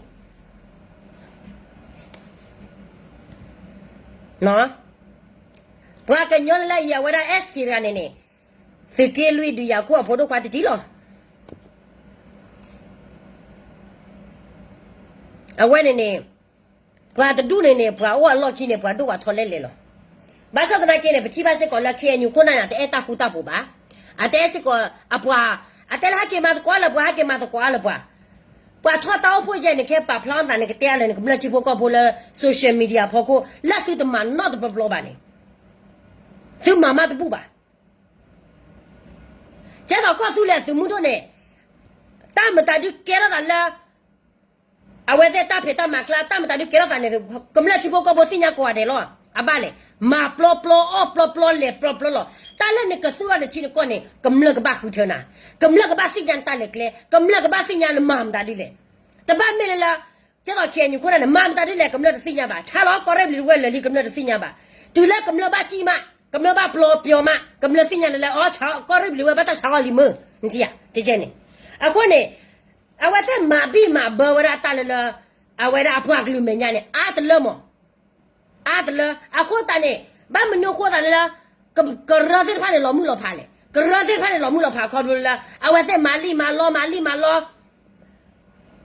ပှၤကညီလၢလၢအံၤအဝဲဒၣ် SK တဂၤန့ၣ်န့ၣ်, သုးက့လွံၢ်ဒုးယၤခိၣ်အဖိဒိၣ်ခွါတံၢ်တံၢ်လီၤ. အဝဲန့ၣ်န့ၣ်, ပှၤတဒူၣ်န့ၣ်န့ၣ် ပှၤအိၣ်အလီၢ်ခံန့ၣ် ပှၤဒိၣ်ပှၤထီလဲၣ်လဲၣ်လီၤ. ဘၣ်ဆၣ်သနာ်က့န့ၣ် ပထံၣ်ဘၣ်စ့ၢ်ကီးလၢ KNU ခိၣ်နၢ်န့ၣ် တအဲၣ်တၢ်ဃူတၢ်ဖိးဘၣ်. အတအဲၣ်စ့ၢ်ကီးအပှၤ, အတဲလၢဟဲက့ၤမၤသကိးလၢပှၤ ဟဲက့ၤမၤသကိးလၢပှၤ ပှၤထီၣ်တၢ်အိၣ်ဖှိၣ်ယဲၢ်န့ၣ် ခဲပာ်ဖျါအသးန့ၣ် ကတဲအါလၢန့ၣ် ကမျၢၢ်ထံဖိကီၢ်ဖိလၢ social media အဖီခိၣ် လၢသုတမၤနီတဘျီဘျီဘၣ်န့ၣ်, သုမၤမးတဘူၣ်ဘၣ်. ကဲသိးကီၢ်သူလ့ၤသုးမုၢ်ဒိၣ်န့ၣ်, တၢ်မတၤဒုးကဲထီၣ်သးလၢ အဝဲသ့ၣ်တၢ်ဖံးတၢ်မၤကျါ တၢ်မတၤဒုးကဲထီၣ်သးန့ၣ် ကမျၢၢ်ထံဖိကီၢ်ဖိသ့ၣ်ညါကိးဂၤဒဲးလီၤ. အဘၣ်လဲၣ်, မၤပျီပျီ အီၣ်ပျီပျီ လဲၤပျီပျီလီၤ. တၢ်လၢနကသူၣ်ထီၣ်နထံနကီၢ်န့ၣ် ကမျၢၢ်ကဘၣ်ဃုထၢနၤ, ကမျၢၢ်ကဘၣ်သ့ၣ်ညါနတၢ်လဲၤကျဲ, ကမျၢၢ်ကဘၣ်သ့ၣ်ညါနမၤမတၤဒ်လဲၣ်. တဘၣ်မ့ၢ်လၢလၢ ကဲသိး KNU ခိၣ်နၢ်န့ၣ် မၤမတၤဒ်လဲၣ် ကမျၢၢ်တသ့ၣ်ညါဘၣ်. ဆါလီၤကီၢ်ရ့ၣ်ဘျံးဝဲလၢာ်လံ ကမျၢၢ်တသ့ၣ်ညါဘၣ်. တုၤလၢကမျၢၢ်ဘၣ်စံၣ်မး ကမျၢၢ်ဘၣ်ပျီပျီမး ကမျၢၢ်သ့ၣ်ညါလၢလၢ အီ ဆါကီၢ်ရ့ၣ်ဘျံးဝဲဘၣ်တၢ်ဆါအီၤလံမ့ၢ်, နထံၣ်ဧါ, တကဲန့ၣ်. အဃိန့ၣ် အဝဲသ့ၣ်မၤဘံၣ်မၤဘၢဝဲဒၣ်တၢ်လၢလၢ အဝဲဒၣ်အပှၤကလုာ်မဲာ်ညါန့ၣ် အါတလၢမး အါတလၢ. အဃိသတးန့ၣ် ဘၣ်မနုၤအဃိသတးလၢလၢ ကရၢသ့ၣ်တဖၣ်န့ၣ်လီၤမုၢ်လီၤဖးလဲၣ်. ကရၢသ့ၣ်တဖၣ်န့ၣ်လီၤမုၢ်လီၤဖးခီဖျိလၢ အဝဲသ့ၣ်မၤလံမၤလီ မၤလံမၤလီ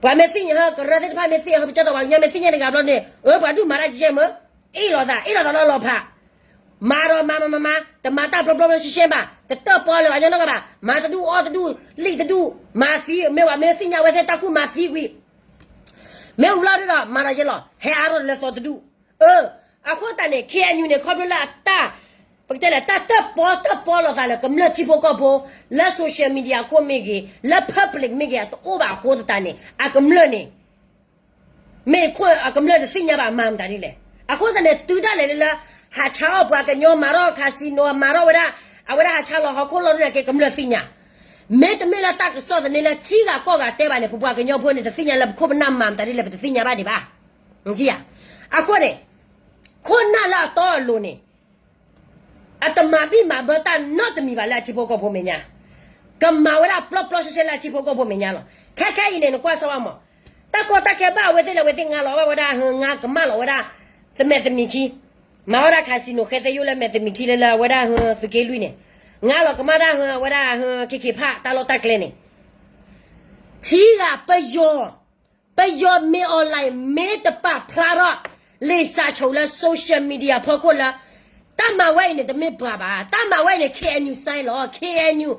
ပှၤမ့ၢ်သ့ၣ်ညါ ကရၢသ့ၣ်တဖၣ်မ့ၢ်သ့ၣ်ညါ ပကဲသိးပှၤကညီမ့ၢ်သ့ၣ်ညါတဂၤဘျီန့ၣ် အၢ ပှၤဒူၣ်မၤတၢ်ကဲကဲ မ့ၢ်အ့ၣ်လိာ်သး အ့ၣ်လိာ်သးလၢလီၤဖး မၤဒီးမၤမၤမၤမၤ တမၤတၢ်ပျီပျီပျီရှဲရှဲဘၣ် တတၢၣ်ပီလၢၤပှၤကညီနီတဂၤဘၣ် မၤတဒူၣ်အီၣ်တဒူၣ် လံၣ်တဒူၣ် မၤသံ မ့ၢ်ဝဲမ့ၢ်သ့ၣ်ညါဝဲသ့ၣ်တၢ်ကူၣ်မၤသံကွံာ် မ့ၢ်ဝံၤလီၤဒုဒီး မၤဒီးယဲလီၤ ဟဲအါထီၣ်လၢသီတဒူၣ် အၢ အဃိသတးန့ၣ် KNU န့ၣ် ခီဖျိလၢအတၢ် ပကတဲလဲၣ် တၢ်တၢၣ်ပီတၢၣ်ပီလိာ်သးလၢကမျၢၢ်ထံဖိကီၢ်ဖိ လၢ social media ခိၣ်မ့ၢ်ဂ့ၤ လၢ public မ့ၢ်ဂ့ၤ အတအိၣ်ဘၣ်အဃိသတးန့ၣ် အကမျၢၢ်န့ၣ် မ့ၢ်ခိၣ်အကမျၢၢ်တသ့ၣ်ညါဘၣ် မၤမတၤဒ်လဲၣ်. အဃိသတးန့ၣ် တုၤဒၣ်လဲာ်လၢလၢ ဟးဆါအီၣ်ပှၤကညီ မၤထီၣ် casino မၤထီၣ်ဝဲဒၣ် အဝဲဒၣ်ဟးဆါလီၤဟီၣ်ခိၣ်လီၢ်ဒ်န့ၣ်က့ၤ ကမျၢၢ်သ့ၣ်ညါ မ့တမ့ၢ်လၢတၢ်ကစီၣ်သန့လၢထံဂၤကီၢ်ဂၤတဲဘၣ်န့ၣ် ပပှၤကညီဖိန့ၣ် တသ့ၣ်ညါလၢပခိၣ်ပနၢ်မၤမတၤဒ်လဲၣ် ပတသ့ၣ်ညါဘၣ်ဒံးဘၣ်. အဃိန့ၣ် ခိၣ်နၢ်လၢအတီအလိၤန့ၣ် အတမၤဘံၣ်မၤဘၢတၢ်နီတမံၤဘၣ်လၢအထံဖိကီၢ်ဖိမဲာ်ညါ, ကမၤဝဲဒၣ်ပျီပျီရှဲရှဲလၢအထံဖိကီၢ်ဖိမဲာ်ညါလီၤ. ခဲခဲအံၤန့ၣ် နကွၢ်စၢၤဘၣ်မး, တၢ်ကီတၢ်ခဲဘၣ်အဝဲသ့ၣ်လၢအဝဲသ့ၣ်ငါလီၤဘၣ်ဝဲဒၣ် ဟၢ ငါကမၣ်လီၤဝဲဒၣ် တမဲာ်တမံၤခံ, မၤဝဲဒၣ် casino ဃဲသဲယိၣ်လၢမဲာ်တမံၤခံလၢလၢအဝဲဒၣ်ဟၢသုးက့လွံၢ်န့ၣ်, ငါလီၤကမၣ်တၢ်ဟၢအဝဲဒၣ်ဟၢ ခ့ခ့ဖး တၢ်လီၢ်တၢ်ကျဲန့ၣ်, ထံဂၤပယီၤ, ပယီၤမ့ၢ် online မ့ၢ်တပာ်ဖျါထီၣ် လံာ်စးဆိးလၢ social media ဖီခိၣ်လၢ တၢ်မၤဝဲအံၤန့ၣ် တမ့ၢ်ပှၤဘၣ်, တၢ်မၤဝဲအံၤန့ၣ် KNU sign လီၤ, KNU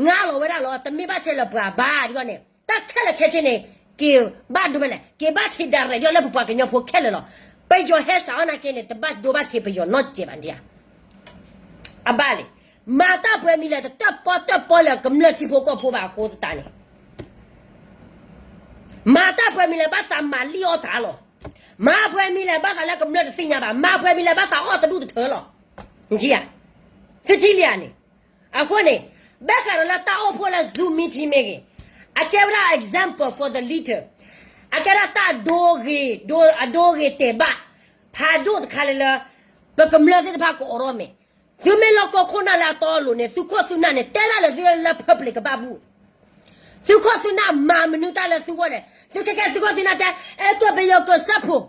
ငါလီၤဝဲဒၣ်လီၤ, တမ့ၢ်ဘၣ်ထဲလၢပှၤဘၣ်ဒ်န့ၣ်, တၢ်ခဲလၢာ်ခဲဆ့န့ၣ် က့ၤဘၣ်ဒိဖဲလဲၣ်, က့ၤဘၣ်ထံးဒၣ်ရဲၣ်ဒ်လၢပပှၤကညီဖိခဲလၢာ်လီၤ. ပယီၤဟဲစးအီၣ်နာ်က့န့ၣ် တဘၣ်ဒိဘၣ်ထံးပယီၤနီတစဲးဘၣ်ဒ်ဧါ. အဘၣ်လံ, မၤတၢ်ပှဲၤမံၤလဲၣ် တတၢၣ်ပီၣ်တၢၣ်ပီလၢကမျၢၢ်ထံဖိကီၢ်ဖိဘၣ်အဃိသတးန့ၣ် မၤတၢ်ပှဲၤမံၤလဲၣ် ဘၣ်သးမၤလံၣ်အီၣ်တၢ်လီၤ. မၤပှဲၤမံၤလဲၣ် ဘၣ်သးလၢကမျၢၢ်တသ့ၣ်ညါဘၣ်, မၤပှဲၤမံၤလဲၣ် ဘၣ်သးအီၣ်တဒူၣ်တထၢလီၤ. နထံၣ်ဧါ, သုထံၣ်လံဧါန့ၣ်. အဃိန့ၣ် ဘၣ်ဃးဒီးလၢတၢ်အိၣ်ဖှိၣ်လၢ Zoom meeting မ့ၢ်ဂ့ၤ, အကဲဝဲဒၣ် example for the leader, အကဲဒၣ်တၢ်ဒိဂ့ၤ, အဒိဂ့ၤတဲာ်ဘၣ်, ဖးဒိၣ်တခါလၢလၢ ပကမျၢၢ်သ့ၣ်တဖၣ်ကအိးထီၣ်မ့ၢ်, သုမ့ၢ်လီၢ်ကီၢ်ခိၣ်နၢ်လၢအတီအလိၤန့ၣ် သုခိၣ်သုနၢ်န့ၣ် တဲဒၣ်လၢသုလၢ public ကဘၣ်ဘူၣ်, သုခိၣ်သုနၢ်မၤမနုၤတၢ်လၢသုဂီၢ်လဲၣ်, သုခဲကဲသုခိၣ်သုနၢ်တဲ အဲၣ်ကၢၢ်ပယီၤကၢၢ်စၢဖှိၣ်,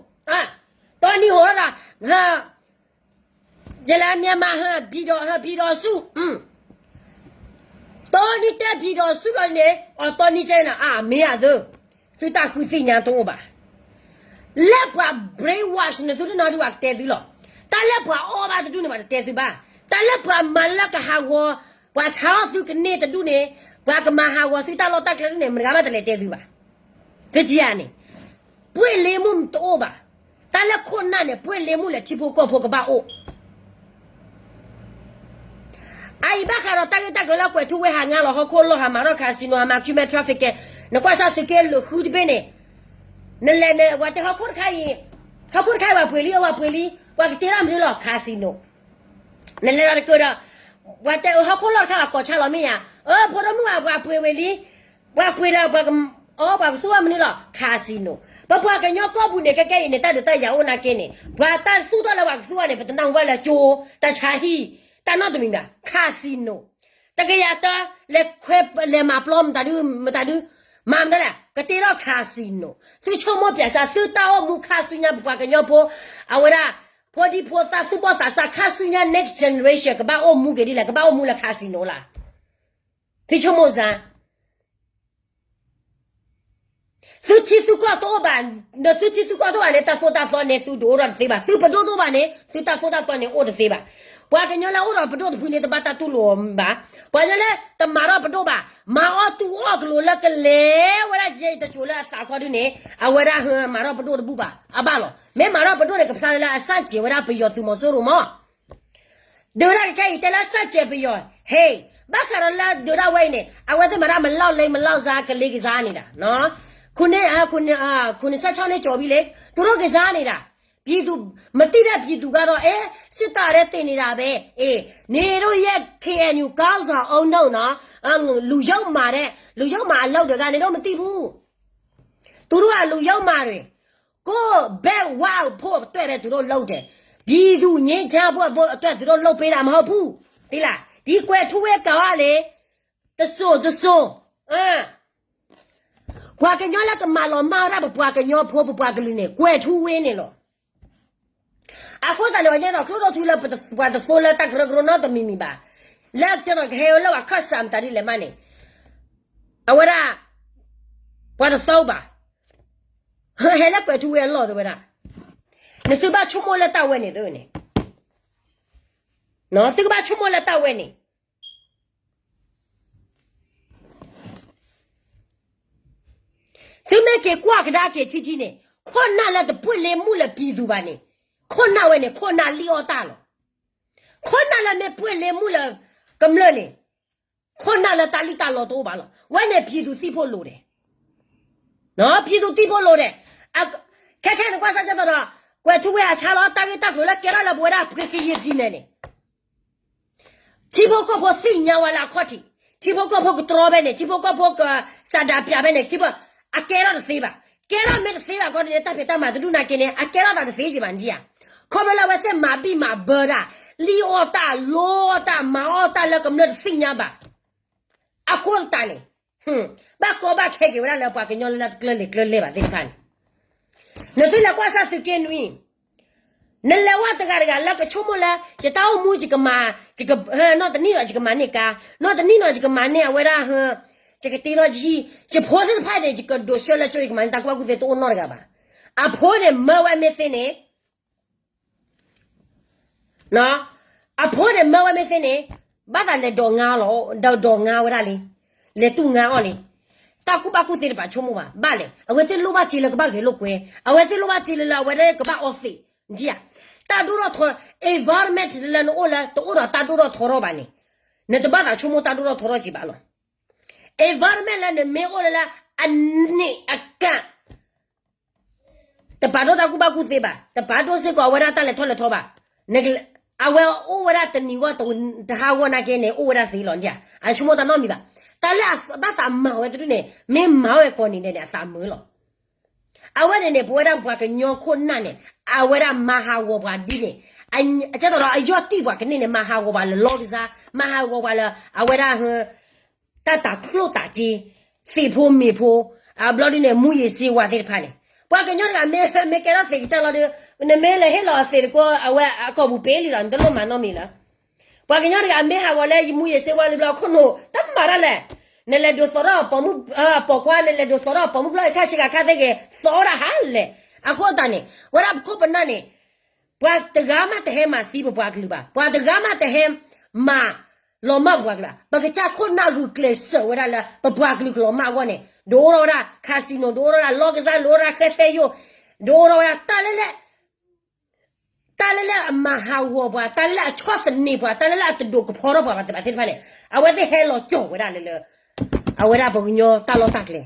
တီနံၤဟိးထီၣ်ဒီး ယလၢ Myanmar ဟၢ ဘံၣ်ဒီးဟၢဘံၣ်ဒီးဆူၣ်, တီနံၤတဲဘံၣ်ဒီးဆူၣ်လီၤန့ၣ် အတီနံၤကဲန့ၣ် အမ့ၢ်အသၢ, သုတၢ်ဃုသ့ၣ်ညါတအိၣ်ဘၣ်. လၢပှၤ brainwash န့ၣ် သုတနီၤဒုးပှၤကတဲသုလီၤ. တၢ်လၢပှၤအီၣ်ဘၣ်တဒူၣ်န့ၣ် ပှၤတတဲသုဘၣ်. တၢ်လၢပှၤမၤလၢကဟးဂီၤ, ပှၤဆါအီၣ်သုကန့ၢ်တဒူၣ်န့ၣ်, ပှၤကမၤဟးဂီၤသုတၢ်လီၢ်တၢ်ကျဲဒူၣ်န့ၣ် မတဂၤဘၣ်တလဲၤတဲသုဘၣ်. သုထံၣ်ဧါန့ၣ်, ပှ့ၢ်လ့မူၢ်တအိၣ်ဘၣ်. တၢ်လၢခိၣ်နၢ်န့ၣ် ပှ့ၢ်လ့မူၢ်လဲၣ် ထံဖိကီၢ်ဖိကဘၣ်အိၣ် အအံၤဘၣ်ဃးဒီးတၢ်ဂ့ၢ်တၢ်ကျိၤလၢကွဲးထူဝ့ဟးငါလီၤဟီၣ်ခိၣ်လီၢ် ဟးမၤထီၣ် casino ဟးမၤ ခူမဲ traffic န့ၣ်, နကွၢ်စၢ်သုးက့လွံၢ်ဃုတဘ့ၣ်န့ၣ်, နလဲၤန့ၣ် ပှၤတဲဟီၣ်ခိၣ်တခါအံၤ, ဟီၣ်ခိၣ်တခါအံၤပှၤပှ့ၤလံ, အဝဲပှ့ၤလံ, ပှၤကတ့ထီၣ်မနုၤလီၤ casino. နလဲၤလီၤတကၢၢ်ဒီး, ပှၤတဲအဟီၣ်ခိၣ်လီၢ်တခါဘၣ်ကိးဆါလီၤမ့ၢ်ယါ, အၢ ဖိဒိၣ်မုၣ်ဘၣ် ပှၤပှ့ၤဝံၤလံ, ပှၤပှ့ၤဒီး ပှၤက, အီ ပှၤကသူအီၣ်မနုၤလီၤ casino. ပပှၤကညီကီၢ်ပူၤန့ၣ် ကဲကဲအံၤန့ၣ် တၢ်ဒုးတၢ်ယၤအိၣ်နာ်က့န့ၣ် ပှၤတၢ်သူၣ်ထီၣ်လၢပှၤကသူအီၣ်န့ၣ် ပတနၢ်ဟူဘၣ်လၢကၠိ, တၢ်ဆါဟံၣ်, တၢ်နီတမံၤဘၣ် casino. တကယၤတၢ လဲၤခွဲလဲၤမၤပျီမတၤဒု, မတၤဒု, မၤမတၤလဲၣ် ကတ့ထီၣ် casino. သုဆိကမိၣ်ပၠးစၢ် သုတၢ်အိၣ်မူခါဆူညါ ပပှၤကညီဖိ, အဝဲဒၣ် ဖိဒံဖိသၣ် သူၣ်ဘီၣ်သးစၢ် ခါဆူညါ next generation ကဘၣ်အိၣ်မူက့ၤဒ်လဲၣ်, ကဘၣ်အိၣ်မူလၢ casino လၢ်. သုဆိကမိၣ်စၢ် သုထံသုကီၢ်တအိၣ်ဘၣ်, ဒီးသုထံသုကီၢ်တအိၣ်ဘၣ်န့ၣ် တၢ်သိၣ်တၢ်သီန့ၣ် သုဒုးအိၣ်ထီၣ်တသ့ဘၣ်, သုပဒိၣ်တအိၣ်ဘၣ်န့ၣ် သုတၢ်သိၣ်တၢ်သီန့ၣ်အိၣ်တသ့ဘၣ်. ပှၤကညီလၢအိၣ်ဒီးပဒိၣ်တဖုန့ၣ် တဘၣ်တၢ်တူၢ်လိာ်အီၤဘၣ်. ပှၤကညီလၢတမၤထီၣ်ပဒိၣ်ဘၣ်, မၤအီၣ်တူၢ်အီၣ်ကလိာ်လၢကလဲၤဝဲဒၣ်ယဲၢ်တစိၤလၢအသးခီဒုန့ၣ် အဝဲဒၣ်ဟၢမၤထီၣ်ပဒိၣ်တဘူၣ်ဘၣ်, အဘၣ်လီၤ. မ့ၢ်မၤထီၣ်ပဒိၣ်န့ၣ် ကဖျါလၢလၢအစၣ်စဲးဝဲဒၣ်ပယီၤသုးမီၤစိရိၤမး ဒုးတၢ်တခါအံၤ တဲလၢစၣ်စဲးပယီၤ, ဟ့ၣ်, ဘၣ်ဃးဒီးလၢဒုးဒၣ်ဝဲအံၤန့ၣ် အဝဲသ့ၣ်မၤတၢ်မလီၢ်လ့မလီၢ်စါ ကလ့ကစါန့ၣ်ဒၣ်, ခုနစ်, ခုနစ်ဆယ့်ခြောက်နှစ်ကျော်ပြီလေ, သူတို့ကစားနေတာ, ပြည်သူ, မသိတဲ့ပြည်သူကတော့ အဲ, စစ်တပ်ထဲတင်နေတာပဲ, အေး, နေတို့ရဲ့ KNU ခေါင်းဆောင်အုံနောက်နော်, လူယုံမာတဲ့, လူယုံမာအလုပ်တွေက နေတို့မသိဘူး. သူတို့ကလူယုံမာတွေ, ကိုယ့်ဘက်ဝါဖို့အတွက်ပဲသူတို့လုပ်တယ်. ပြည်သူငြိမ်းချမ်းဖို့အတွက်သူတို့လုပ်ပေးတာမဟုတ်ဘူး. သိလား? ဒီကွယ်ထူးဝင်းကောင်ကလေ, တစိၢ်တစိၢ်, ပှၤကညီလၢကမၤလီၤမၢ်ဝဲဒၣ်ပပှၤကညီဖိ ပပှၤကလုာ်န့ၣ် ကွယ်ထူးဝင်းန့ၣ်လီၤ. အဃိသတးန့ၣ် ပှၤကညီဒီးကျိၣ်ဒိၣ်ထူလၢပှၤတသိလၢတၢ်ကရၢကရိနီတမံၤမံၤဘၣ်. လၢကဲဒီးကဟဲလၢပှၤခၢၣ်စးမတၤဒ်လဲၣ်မးန့ၣ်, အဝဲဒၣ် ပှၤတသိဘၣ်. ဟဲလၢကွဲးထူဝ့အလီၢ်တဝဲဒၣ်. နသုဘၣ်ဆိကမိၣ်လၢတၢ်ဝဲန့ၣ်သ့န့ၣ်, သုကဘၣ်ဆိကမိၣ်လၢတၢ်ဝဲန့ၣ်. သုမ့ၢ်က့ၤကွၢ်ကဒါက့ၤထံထံန့ၣ်, ခိၣ်နၢ်လၢတပှ့ၤလ့မူၢ်လၢပံၤသူဘၣ်န့ၣ်, ခိၣ်နၢ်ဝဲန့ၣ် ခိၣ်နၢ်လံၣ်အီၣ်တၢ်လီၤ. ခိၣ်နၢ်လၢမ့ၢ်ပှ့ၤလ့မူၢ်လၢ ကမျၢၢ်န့ၣ်, ခိၣ်နၢ်လၢတၢ်လံၣ်တၢ်လီတအိၣ်ဘၣ်လီၤ. ဝဲန့ၣ် ပြည်သူသိဖို့လိုတယ်. ပြည်သူသိဖို့လိုတယ်. ခဲခဲန့ၣ်ကွၢ်စၢ်ကဲသိးဒီး, ကွဲးထူဝ့အဆါလီၤ တၢ်ဂ့ၢ်တၢ်ကျိၤလၢကဲထီၣ်လၢပဝဲဒၣ် ကရင်ပြည်နယ်န့ၣ် ထံဖိကီၢ်ဖိသ့ၣ်ညါဝဲလၢအခီၣ်ထံး, ထံဖိကီၢ်ဖိကတြီဖဲန့ၣ်, ထံဖိကီၢ်ဖိကစၤဒၤပၠးဖဲန့ၣ်, ထံဖိ, အကဲထီၣ်တသ့ဘၣ်. ကဲထီၣ်မ့ၢ်တသ့ဘၣ်ခီန့ၣ် တၢ်ဖံးတၢ်မၤတဒူၣ်နာ်က့န့ၣ် အကဲထီၣ်သးတသ့က့ဘၣ်ဒံးဧါ. ခီဖျိလၢအဝဲသ့ၣ်မၤဘံၣ်မၤဘၢတၢ်, လံၣ်အီၣ်တၢ်, လိအီၣ်တၢ်, မၤအီၣ်တၢ်လၢကမျၢၢ်တသ့ၣ်ညါဘၣ်. အဃိသတးန့ၣ်, ဘၣ်ကီဘၣ်ခဲက့ၤဝဲဒၣ်လၢပှၤကညီလၢတကျၢၤလံာ်ကျၢၤလဲၢ်ဘၣ်သ့ၣ်တဖၣ်န့ၣ်, နသုလဲၤကွၢ်စၢ်သုးက့နွံ, နလဲၤဝဲတဂၤတဂၤလၢကဆိကမိၣ်လၢ ယတၢ်အိၣ်မူယကမၤ, နီၢ်တနံၣ်ဒီးယကမၤန့ၢ်ကါ, နီၢ်တနံၣ်ဒီးယကမၤန့ၢ်အဝဲဒၣ်, ယကတ့ထီၣ်ယဟံၣ်, ယဖိသ့ၣ်တဖၣ်န့ၣ် ယကဒိးဆှၢလၢကၠိ ယကမၤန့ၢ်တၢ်ကူၣ်ဘၣ်ကူၣ်သ့တအိၣ်နီတဂၤဘၣ်. အဖိန့ၣ်မၢဝဲမ့ၢ်သ့န့ၣ် အဖိန့ၣ်မၢဝဲမ့ၢ်သ့န့ၣ်, ဘၣ်သးလဲၤဒိးငါလီၤ, ဒိးဒိးငါဝဲဒၣ်လံ, လဲၤတူၢ်ငါအီၤလံ. တၢ်ကူၣ်ဘၣ်ကူၣ်သ့တပာ်ဆိကမိၣ်ဘၣ်, ဘၣ်လဲၣ်, အဝဲသ့ၣ်လိၣ်ဘၣ်စ့လၢကဘၣ်ဂဲၤလိာ်ကွဲ, အဝဲသ့ၣ်လိၣ်ဘၣ်စ့လၢလၢအဝဲဒၣ်ကဘၣ်အီသံး, ဒ်ဧါ. တၢ်ဒိၣ်ထီၣ်ထီ, environment လၢနအိၣ်လၢတအိၣ်ဒီးတၢ်ဒိၣ်ထီၣ်ထီထီၣ်ဘၣ်န့ၣ်, နတဘၣ်သးဆိကမိၣ်တၢ်ဒိၣ်ထီၣ်ထီထီၣ်က့ၤဘၣ်လီၤ. environment လၢနမ့ၢ်အိၣ်လၢလၢ အန့ၣ်အကၣ် တပာ်ဒိၣ်တၢ်ကူၣ်ဘၣ်ကူၣ်သ့ဘၣ်, တပာ်ဒိၣ်စ့ၢ်ကီးအဝဲဒၣ်တၢ်လဲၤထီၣ်လဲၤထီဘၣ်. အဝဲအိၣ်ဝဲဒၣ်တနံၤဂီၢ်တဟါဂီၢ်နာ်က့န့ၣ် အိၣ်ဝဲဒၣ်သ့လီၤ, အဆိကမိၣ်တၢ်နီတမံၤဘၣ်. တၢ်လၢအဘၣ်သးမၤဝဲတဒူၣ်န့ၣ် မ့ၢ်မၤဝဲကိးနံၤဒဲးန့ၣ် အသးမုာ်လီၤ. အဝဲန့ၣ်န့ၣ် ပဝဲဒၣ်ပှၤကညီခိၣ်နၢ်န့ၣ် အဝဲဒၣ်မၤဟးဂီၤပှၤဒ်န့ၣ်, အကဲသိးဒီးအယီၢ်တံၢ်ပှၤကန့ၢ်န့ၣ် မၤဟးဂီၤပှၤလၢလီကစၢ်, မၤဟးဂီၤပှၤလၢ အဝဲဒၣ် တၢ်တၤကျိၣ်တၤစ့, သ့ၣ်ဖိမ့ၢ်ဖိ, အဘျီဒ်န့ၣ် မူးယစ်ဆေးဝါးသ့ၣ်တဖၣ်န့ၣ်, ပှၤကညီတဂၤမ့ၢ်ကဲထီၣ်သ့ၣ်ကစၢ်လီၤဒီး, နမ့ၢ်လဲၤဟ့ၣ်လီၤအသ့ၣ်တကိးအဝဲအကိာ်ပူၤပ့ၤလံလီၤ, နတလိၣ်မၤနီတမံၤလၢ ပှၤကညီတဂၤမ့ၢ်ဟးဂီၤလၢ မူးယစ်ဆေးဝါးလံဘျီ ခိၣ်နူာ်တမၤတၢ်လဲၣ်. နလဲၤဒိးသီထီၣ်ပိာ်မုၣ်, ပိာ်ခွါ နလဲၤဒိးသီထီၣ်ပိာ်မုၣ်ဘျီ ခါဆ့ကၤခါသ့ၣ်ဂ့ၤ သီဒၣ်ဟါလဲၣ်. အဃိသတးန့ၣ် ဝဲဒၣ်ပခိၣ်ပနၢ်န့ၣ် ပှၤတဂၤမးတဟဲမၤသံပပှၤကလုာ်ဘၣ်, ပှၤတဂၤမးတဟဲမၤလီၤမၢ်ပပှၤကလုာ်ဘၣ်. ပကစၢ်ခိၣ်နၢ်ဂုာ်ကျဲးစၢးဝဲဒၣ်လၢ ပပှၤကလုာ်ကလီၤမၢ်အဂီၢ်န့ၣ် ဒုးအိၣ်ထီၣ်ဝဲဒၣ် casino, ဒုးအိၣ်ထီၣ်ဝဲဒၣ်လီကစၢ်, ဒုးအိၣ်ထီၣ်ဝဲဒၣ်ဃဲသဲယိာ်, ဒုးအိၣ်ထီၣ်ဝဲဒၣ်တၢ်လၢလၢ တၢ်လၢလၢအမၤဟးဂီၤပှၤ, တၢ်လၢလၢအဆီၣ်သနံးပှၤ, တၢ်လၢလၢအတဒိးကဖီထီၣ်ပှၤဘၣ်သ့ၣ်တဖၣ်န့ၣ်, အဝဲသ့ၣ်ဟဲလီၤကၠီၤဝဲဒၣ်လၢလၢ အဝဲဒၣ်ပှၤကညီတၢ်လီၢ်တၢ်ကျဲ.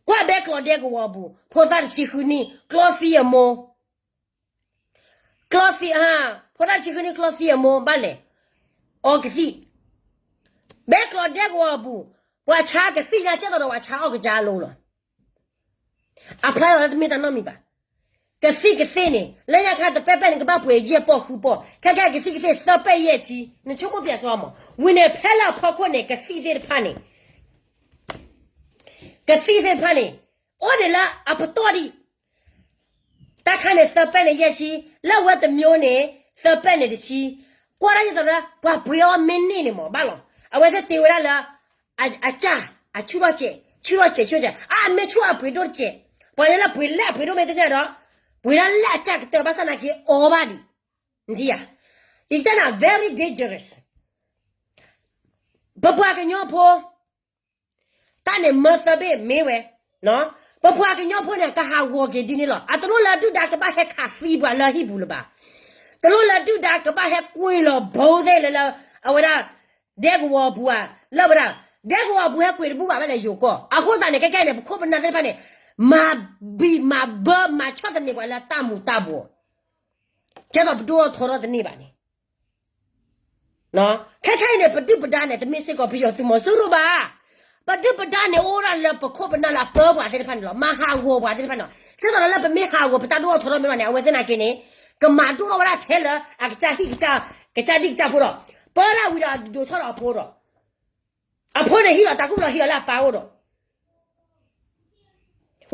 ကွၢ်ဘဲကျီဒဲကဝီၤအပူၤ, ဖိသၣ်တဆံဃုနံၣ် ကျီသံအမိၢ်, ကျီသံ, ဖိသၣ်တဆံဃုနံၣ်ကျီသံအမိၢ် ဘၣ်လဲၤအီကသံၣ်. ဘဲကျီဒဲကဝီၤအပူၤ, ပှၤဆါကသံၣ်လၢကဲသိးဒီးပှၤဆါအီၣ်ကစၢ်အလိၤလီၤ. အဖျါလီၤလၢတမ့ၢ်တၢ်နီတမံၤဘၣ်. ကသံၣ်ကသ့ၣ်န့ၣ် လၢညါခါတပဲၢ်ပဲၢ်န့ၣ် ကဘၣ်ပှဲၤယဲၢ်ပီၢ်ဃုပီၢ်, ခဲခဲကသံၣ်ကသ့ၣ်သၢပဲၢ်ယဲၢ်ဆံ, နဆိကမိၣ်ပျဲးစ့မး, ဝံၤန့ၣ်ဖဲလၢအဖီခိၣ်န့ၣ် ကသံၣ်သ့ၣ်တဖၣ်န့ၣ် ကသံၣ်သ့ၣ်တဖၣ်န့ၣ် အိၣ်ဒံးလၢအပတီၢ်ဒံး, တၢ်ခါန့ၣ်သၢပဲၢ်န့ၣ်ယဲၢ်ဆံ, လၢအဝဲတမျိုးန့ၣ် သၢပဲၢ်န့ၣ်တဆံ, ကွၢ်ဒၣ်ယသိးလၢ ပှၤပှ့ၤအီၤမ့ၢ်န့ၢ်န့ၣ်မးဘၣ်လီၤ. အဝဲသ့ၣ်တ့ဝဲဒၣ်လၢ အကၢ်, အဆူၣ်ထီၣ်စဲး, ဆူၣ်ထီၣ်စဲး, ဆူၣ်ထီၣ်စဲး, အမ့ၢ်ဆူၣ်အပှ့ၤဒိၣ်တစဲး, ပှၤလၢပှ့ၤလၢအပှ့ၤဒိၣ်မ့ၢ်တန့ၢ်ဒီး ပှ့ၤဒၣ်လၢအကၢ်ကတၢၢ်ဘၣ်ဆၣ်နာ်က့အီဘၣ်ဒံး, နထံၣ်ဧါ, ယကတဲနၤ very dangerous. ပပှၤကညီဖိ တၢ်န့ၣ်မၢသၢဘ့ၣ်မ့ၢ်ဝဲ, ပပှၤကညီဖိန့ၣ် ကဟးဂီၤက့ၤဒ်န့ၣ်လီၤ. အတလိၣ်လၢဒုၣ်ဒါကဘၣ်ဟဲခးသံပှၤလၢဟံၣ်ပူၤလၢၤဘၣ်. တလိၣ်လၢဒုၣ်ဒါကဘၣ်ဟဲကွံာ်လီၤဘိသ့ၣ်လၢလၢ အဝဲဒၣ် ဒဲကဝီၤအပူၤဧါ, လၢဝဲဒၣ် ဒဲကဝီၤအပူၤဟဲကွံာ်တဘူၣ်ဘၣ်ဝဲလဲၣ်ယိၤကီၢ်. အဃိသတးန့ၣ် ခဲခဲန့ၣ် ပခိၣ်ပနၢ်သ့ၣ်တဖၣ်န့ၣ် မၤဘံၣ်မၤဘၢမၤဆီၣ်သနံးပှၤလၢတၢ်မူၤတၢ်ဘှီး ကဲသိးပဒိၣ်ထီၣ်ထီထီၣ်တန့ၢ်ဘၣ်န့ၣ်, ခဲခဲအံၤန့ၣ် ပဒုၣ်ပဒါန့ၣ် တမ့ၢ်စ့ၢ်ကီးပယီၤသုးမီၤစိရိၤဘၣ်. ပဒုၣ်ပဒါန့ၣ် အိၣ်ဒၣ်လၢပခိၣ်ပနၢ်လၢအပၢပှၤသ့ၣ်တဖၣ်န့ၣ်လီၤ. မၤဟးဂီၤပှၤသ့ၣ်တဖၣ်န့ၣ်လီၤ. ဒ်သိးဒီးလၢပမ့ၢ်ဟးဂီၤပတၢ်ဒိၣ်ထီၣ်ထီထီၣ်မ့ၢ်ဘၣ်န့ၣ် အဝဲသ့ၣ်နာ်က့န့ၣ် ကမၤဒိၣ်ထီၣ်ဝဲဒၣ်ထဲလၢအကစၢ်ဟံၣ် ကစၢ်ဒံၣ်ကစၢ်ဖိဒီး ပၢဒၣ်ဝံၤဒီးဒိးထီၣ်ဒီးအဖိဒီး အဖိန့ၣ်ဟံးလီၤတၢ်ကူၣ်ဘျီဟံးလီၤလၢအပၢ်အိၣ်ဒီး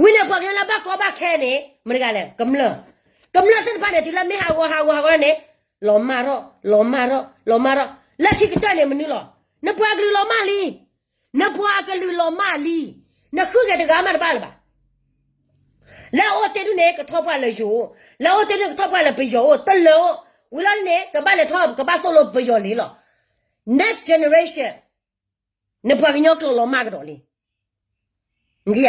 ဝံၤန့ၣ် ပှၤကညီလၢဘၣ်ကီဘၣ်ခဲန့ၣ် မတၤတဂၤလဲၣ် ကမျၢၢ်, ကမျၢၢ်သ့ၣ်တဖၣ်န့ၣ် တုၤလၢမ့ၢ်ဟးဂီၤဟးဂီၤဟးဂီၤန့ၣ် လီၤမၢ်ထီၣ် လီၤမၢ်ထီၣ် လီၤမၢ်ထီၣ် လၢခံကတၢၢ်န့ၣ်မနုၤလီၤ. နပှၤကလုာ်လီၤမၢ်လံ, နပှၤကလုာ်လီၤမၢ်လံ, နဃုဂဲၤတဂၤမးတဘၣ်လၢၤဘၣ်. လၢအအိၣ်တ့ၢ်ဒုၣ်န့ၣ် ကထီၣ်ပှၢ်လၢယိၤအိၣ်, လၢအအိၣ်တ့ၢ်ဒုၣ်ကထီၣ်ပှၢ်လၢပယီၤအိၣ်, တလၢၤအိၣ်, ဝံၤလီၤန့ၣ် ကဘၣ်လဲၤထီၣ် ကဘၣ်သိၣ်လိပယီၤလံလီၤ. Next generation နပှၤကညီကျိာ်လီၤမၢ်ကဒီးလံ. လီ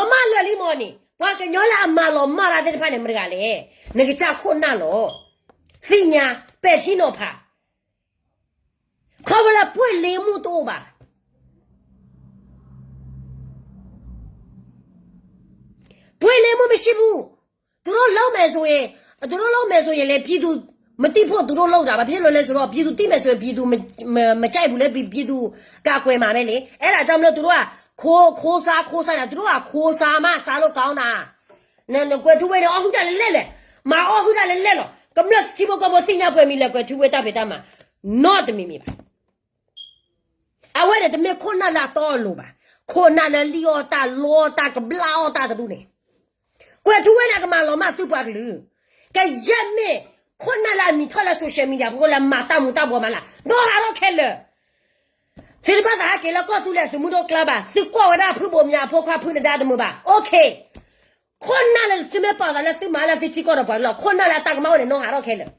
ၤမၢ်လၢာ်လံမ့ၢ်န့ၣ် ပှၤကညီလၢအမၤလီၤမၢ်တၢ်သ့ၣ်တဖၣ်န့ၣ် မတၤတဂၤလဲၣ်. နကစၢ်ခိၣ်နၢ်လီၤ. သ့ၣ်ညါ ပဲာ်ထံနီၤဖး ခီဖျိလၢ ပွင့်လင်းမှု တအိၣ်ဘၣ်. ပွင့်လင်းမှု မရှိဘူး. သူတို့လုပ်မယ်ဆိုရင်, သူတို့လုပ်မယ်ဆိုရင်လေ ပြည်သူမသိဖို့ သူတို့လုပ်တာပါ. ဘာဖြစ်လို့လဲဆိုတော့ ပြည်သူသိမယ်ဆိုရင် ပြည်သူမကြိုက်ဘူးလေ, ပြည်သူကာကွယ်မှာပဲလေ. အဲဒါကြောင့်မလို့ သူတို့က ခိုးစား ခိုးစားနေတာ, သူတို့က ခိုးစားမှ စားလို့ကောင်းတာ. ကွယ်ထူးဝင်းန့ၣ် အီၣ်ဟုၣ်တၢ်လဲၣ်လဲၣ်, မၤအီၣ်ဟုၣ်တၢ်လဲၣ်လဲၣ်လီၤ. ကမျၢၢ်ထံဖိကီၢ်ဖိသ့ၣ်ညါပှဲၤမံၤလဲၣ် ကွယ်ထူးဝင်းတၢ်ဖံးတၢ်မၤ နီတမံၤမံၤဘၣ်. အဝဲန့ၣ် တမ့ၢ်ခိၣ်နၢ်လၢအတီအလိၤဘၣ်. ခိၣ်နၢ်လၢလံၣ်အီၣ်တၢ် လီအီၣ်တၢ် ကဘျၣ်အီၣ်တၢ်တဒူၣ်န့ၣ်, ကွဲၤထူဝ့န့ၣ် ကမၤလီၤမၢ်သုပှၤကလုာ်. ကယဲၢ်မ့ၢ် ခိၣ်နၢ်လၢအမံၤထီၣ်လၢ social media ပူၤလၢမၤတၢ်မူၤတၢ်ဘှီးမးလၢ နီၢ်ဟးထီၣ်ခဲလၢာ်, သုတဘၣ်သးဟဲက့ၤလၢကီၢ်သူလ့ၤသုးမုၢ်ဒိၣ်ကျါဘၣ်, သုကွၢ်ဝဲဒၣ်ဖုဘိးမၠးအဖိခွါဖုနဒါတမုာ်ဘၣ်, OK, ခိၣ်နၢ်လၢသုမ့ၢ်ပာ်သးလၢသုမၤလၢသုထံကီၢ်ဒီးပှၤကလုာ်လီၤ, ခိၣ်နၢ်လၢအတၢ်ကမၣ်အိၣ်န့ၣ် နီၢ်ဟးထီၣ်ခဲလၢာ်,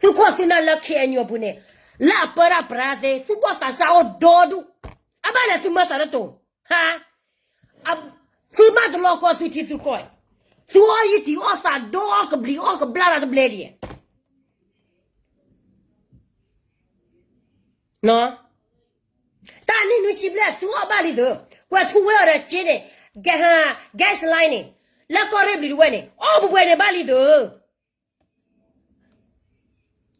သုခိၣ်သုနၢ်လၢ K N U အပူၤန့ၣ် လၢအပၢတၢ်ပြးသ့ သုဘီၣ်သးစၢ်အိၣ်ဒီဒူၣ်, အဘၣ်လဲၣ်သုမၤသးတတိၤ, ဟါ သုမၤတလီၢ်ကီၢ်သုထံသုကီၢ်အံၤ, သုအီၣ်ယံၤတံၢ်အီၣ်သးဒီကဘျံးအီၣ်ကဘျၣ်လၢတဘျဲဒံး, တၢ်နံၣ်နွံဆံဘျဲၣ်သုအီၣ်ဘၣ်လံသု, ကွဲၤထူဝ့အီၤဒီးက့န့ၣ်, gas line န့ၣ်, လၢကီၢ်ရ့ၣ်ဘျံးတဝဲန့ၣ် အီၣ်ပှဲၤပှဲၤန့ၣ်ဘၣ်လံသု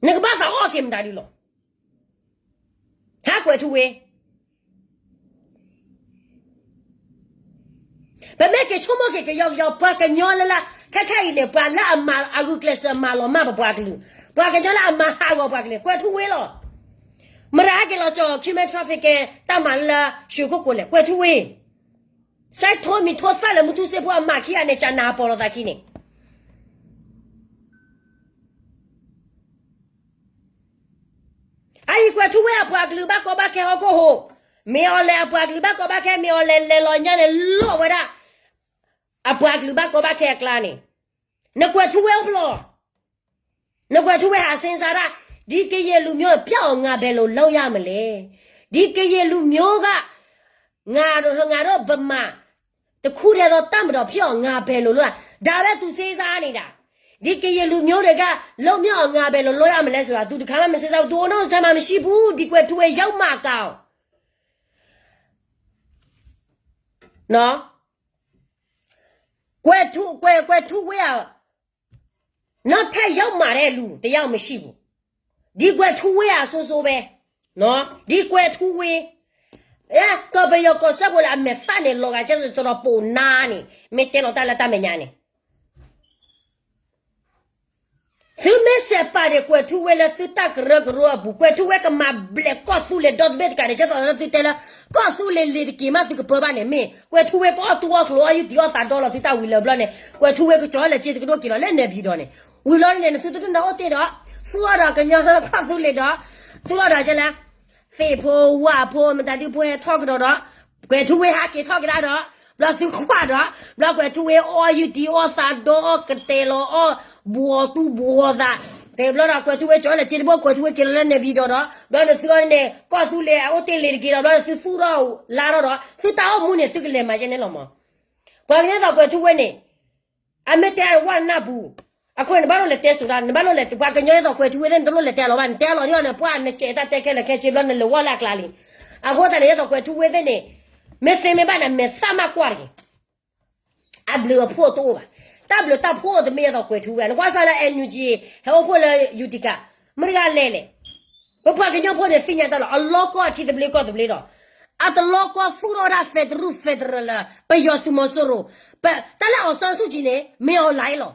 နကဘၣ်သးအီၣ်က့ၤမတၤဒ်လီၤ. ဟးကွဲၤထူဝ့, ပမ့ၢ်က့ၤဆိကမိၣ်က့ၤကယီကယီ ပှၤကညီလၢလၢ ခဲခဲအံၤန့ၣ် ပှၤလၢအမၤအဂုာ်ကျဲးစၢးမၤလီၤမၢ်ပပှၤကလုာ်, ပှၤကညီလၢအမၤဟးဂီၤပှၤကလုာ် ကွဲၤထူဝ့လီၤ. မတၤဟဲက့ၤလီၤကၠီၤ human trafficking တၢ်မၤလၢ ရွှေကုက္ကိုလၢ ကွဲၤထူဝ့ စဲးထိမံၤထိသၣ်လၢမူထူစ့ဖိအမၤခံဂၤန့ၣ် ကနၢ်ပီၢ်လိာ်သးခံန့ၣ်, အအံၤကွဲၤထူဝ့အပှၤကလုာ်ဘၣ်ကီဘၣ်ခဲဟီၣ်ခိၣ်ဟိၣ်, မ့ၢ်အီၤလဲၤအပှၤကလုာ်ဘၣ်ကီဘၣ်ခဲ မ့ၢ်အီၤလဲၤလဲၤလီၤညါန့ၣ် လီၤဝဲဒၣ် အပှၤကလုာ်ဘၣ်ကီဘၣ်ခဲအကျါန့ၣ်, နကွဲၤထူဝ့အိၣ်ဖျီၣ် နကွဲၤထူဝ့ဟးစ့စးဒၣ်, ဒီကရင်လူမျိုး ပျောက်အောင် ငါဘယ်လိုလုပ်ရမလဲ, ဒီကရင်လူမျိုးက ငါတို့ ငါတို့ဗမာ တစ်ခုတည်းသောတပ်မတော်ဖြစ်အောင် ငါဘယ်လိုလုပ်ရ, ဒါပဲသူစ့စးနေတာ, ဒီကရင်လူမျိုးတွေက လွတ်မြောက်အောင် ငါဘယ်လိုလုပ်ရမလဲဆိုတာ သူတစ်ခါမှမစ့စးဘူး, သူအိၣ်နီၢ်ထဲမှာမရှိဘူး, ဒီကွဲၤထူဝ့ရောက်မှာကောင်း ကွဲၤထူဝ့ ကွဲၤ ကွဲၤထူဝ့ နောက်ထပ်ရောက်မှာတဲ့လူတစ်ယောက်မရှိဘူး, ဒီကွဲၤထူဝ့အဆိုးဆိုးပဲ, ဒီကွဲၤထူဝ့ ကပယီၤကီၢ်စဲၣ်ဖိလၢအမဲာ်သၣ်န့ၣ် လီၤဂာ်ကဲသိးတရီးပိာ်နါန့ၣ် မ့ၢ်တဲလီၤတၢ်လၢတၢ်မဲာ်ညါန့ၣ် သုမ့ၢ်စဲးပာ်န့ၣ် ကွဲၤထူဝ့လၢသုတၢ်ကရၢကရိအပူၤ ကွဲၤထူဝ့ကမၤဘျဲးကီၢ်သူလ့ၤဒီတဘ့ၣ်တကးန့ၣ် ကဲသိးလၢသုတဲလၢ ကီၢ်သူလ့ၤလ့ၤတက့ၤမးသုကပၢဘၣ်န့ၣ် မ့ၢ်ကွဲၤထူဝ့ကအီၣ်တူၢ်အီၣ်ကျိၤအီၣ်ယုၢ်တံၢ်အီၣ်သးဒီလီၤသုတၢ်ဝံၤလၢၤဘျီန့ၣ် ကွဲၤထူဝ့ကကၠီၤလၢက့ၤ တကဒိၣ်က့ၤလီၤလၢနဲၣ်ပၠံၤဒီးန့ၣ် ဝံၤလီၤန့ၣ် နသုတဒူၣ်န့ၣ်အိၣ်တ့ၢ်ဒီး သူၣ်အီၣ်ဒီးကညီကီၢ်သူလ့ၤဒီး သူၣ်အီၣ်ဒီးကဲလၢ သ့ၣ်ဖိဝၣ်ဖိ မတၤဒုဖိဟဲထီၣ်ကဒီးဒီး ကွဲၤထူဝ့ဟးက့ၤထီၣ်ကဒါဒီး ဘျီသုခွးဒီး ဘျီကွဲၤထူဝ့အီၣ်ယုၢ်တံၢ်အီၣ်သးဒီအီၣ်ကတဲာ်လီၤအီၣ် ဘှီးသူၣ်ဘှီးသး တဲဘျီဒီး ကွဲၤထူဝ့ကၠီၤလၢက့ၤတဘိ ကွဲၤထူဝ့က့ၤလီၤလၢနဲၣ်ပၠံၤဒီးဒီး ဘျီနသုအီၣ်န့ၣ် ကီၢ်သူလ့ၤအအိၣ်တ့ၢ်လ့ၤတက့ၤဒီး ဘျီနသုသူၣ်ထီၣ်လါထီၣ်ဒီး သုတၢ်အိၣ်မူန့ၣ် သုကလဲၤမၤယဲန့ၣ်လီၤမး ပှၤကညီသိးကွဲၤထူဝ့န့ၣ် အမ့ၢ်တဲဝဲနၢ်ပူၤ အဃိန့ၣ် နဘၣ်လိၣ်လဲၤတဲစိၤဒၣ် နဘၣ်လိၣ်လဲၤ ပှၤကညီသိးကွဲၤထူဝ့သ့ၣ်န့ၣ် တလိၣ်လဲၤတဲလီၤဘၣ် နတဲလီၤန့ၢ်အီၤန့ၣ် ပှၤနစဲးတၢ်တဲခဲလၢာ်ခဲဆ့ဘျီ နလဲၤဝီလၢအကျါလံ အဃိသတးန့ၣ် သိးကွဲၤထူဝ့သ့ၣ်န့ၣ် မ့ၢ်သ့မ့ၢ်ဘၣ်န့ၣ် မဲာ်သၣ်မးကွၢ်တဂ့ၤ အဘျုးအဖှိၣ်တအိၣ်ဘၣ် တၢ်ဘျုးတၢ်ဖှိၣ်တမ့ၢ်သိးကွဲၤထူဝ့ နကွၢ်စၢ်လၢ NUG ဟဲအိၣ်ဖှိၣ်လၢ Utica မတၤတဂၤလဲၤလဲၣ် ပပှၤကညီဖိန့ၣ်သ့ၣ်ညါတၢ်လီၤ အလီၢ်ကီၢ်ထံသဘျ့ကီၢ်သဘျ့ဒီး အတလီၢ်ကီၢ်သူၣ်ထီၣ်ဝဲဒၣ် federal federal လၢ ပယီၤသုးမီၤစိရိၤ တၢ်လၢ အောင်ဆန်းစုကြည် န့ၣ် မ့ၢ်အီၤလဲၤလီၤ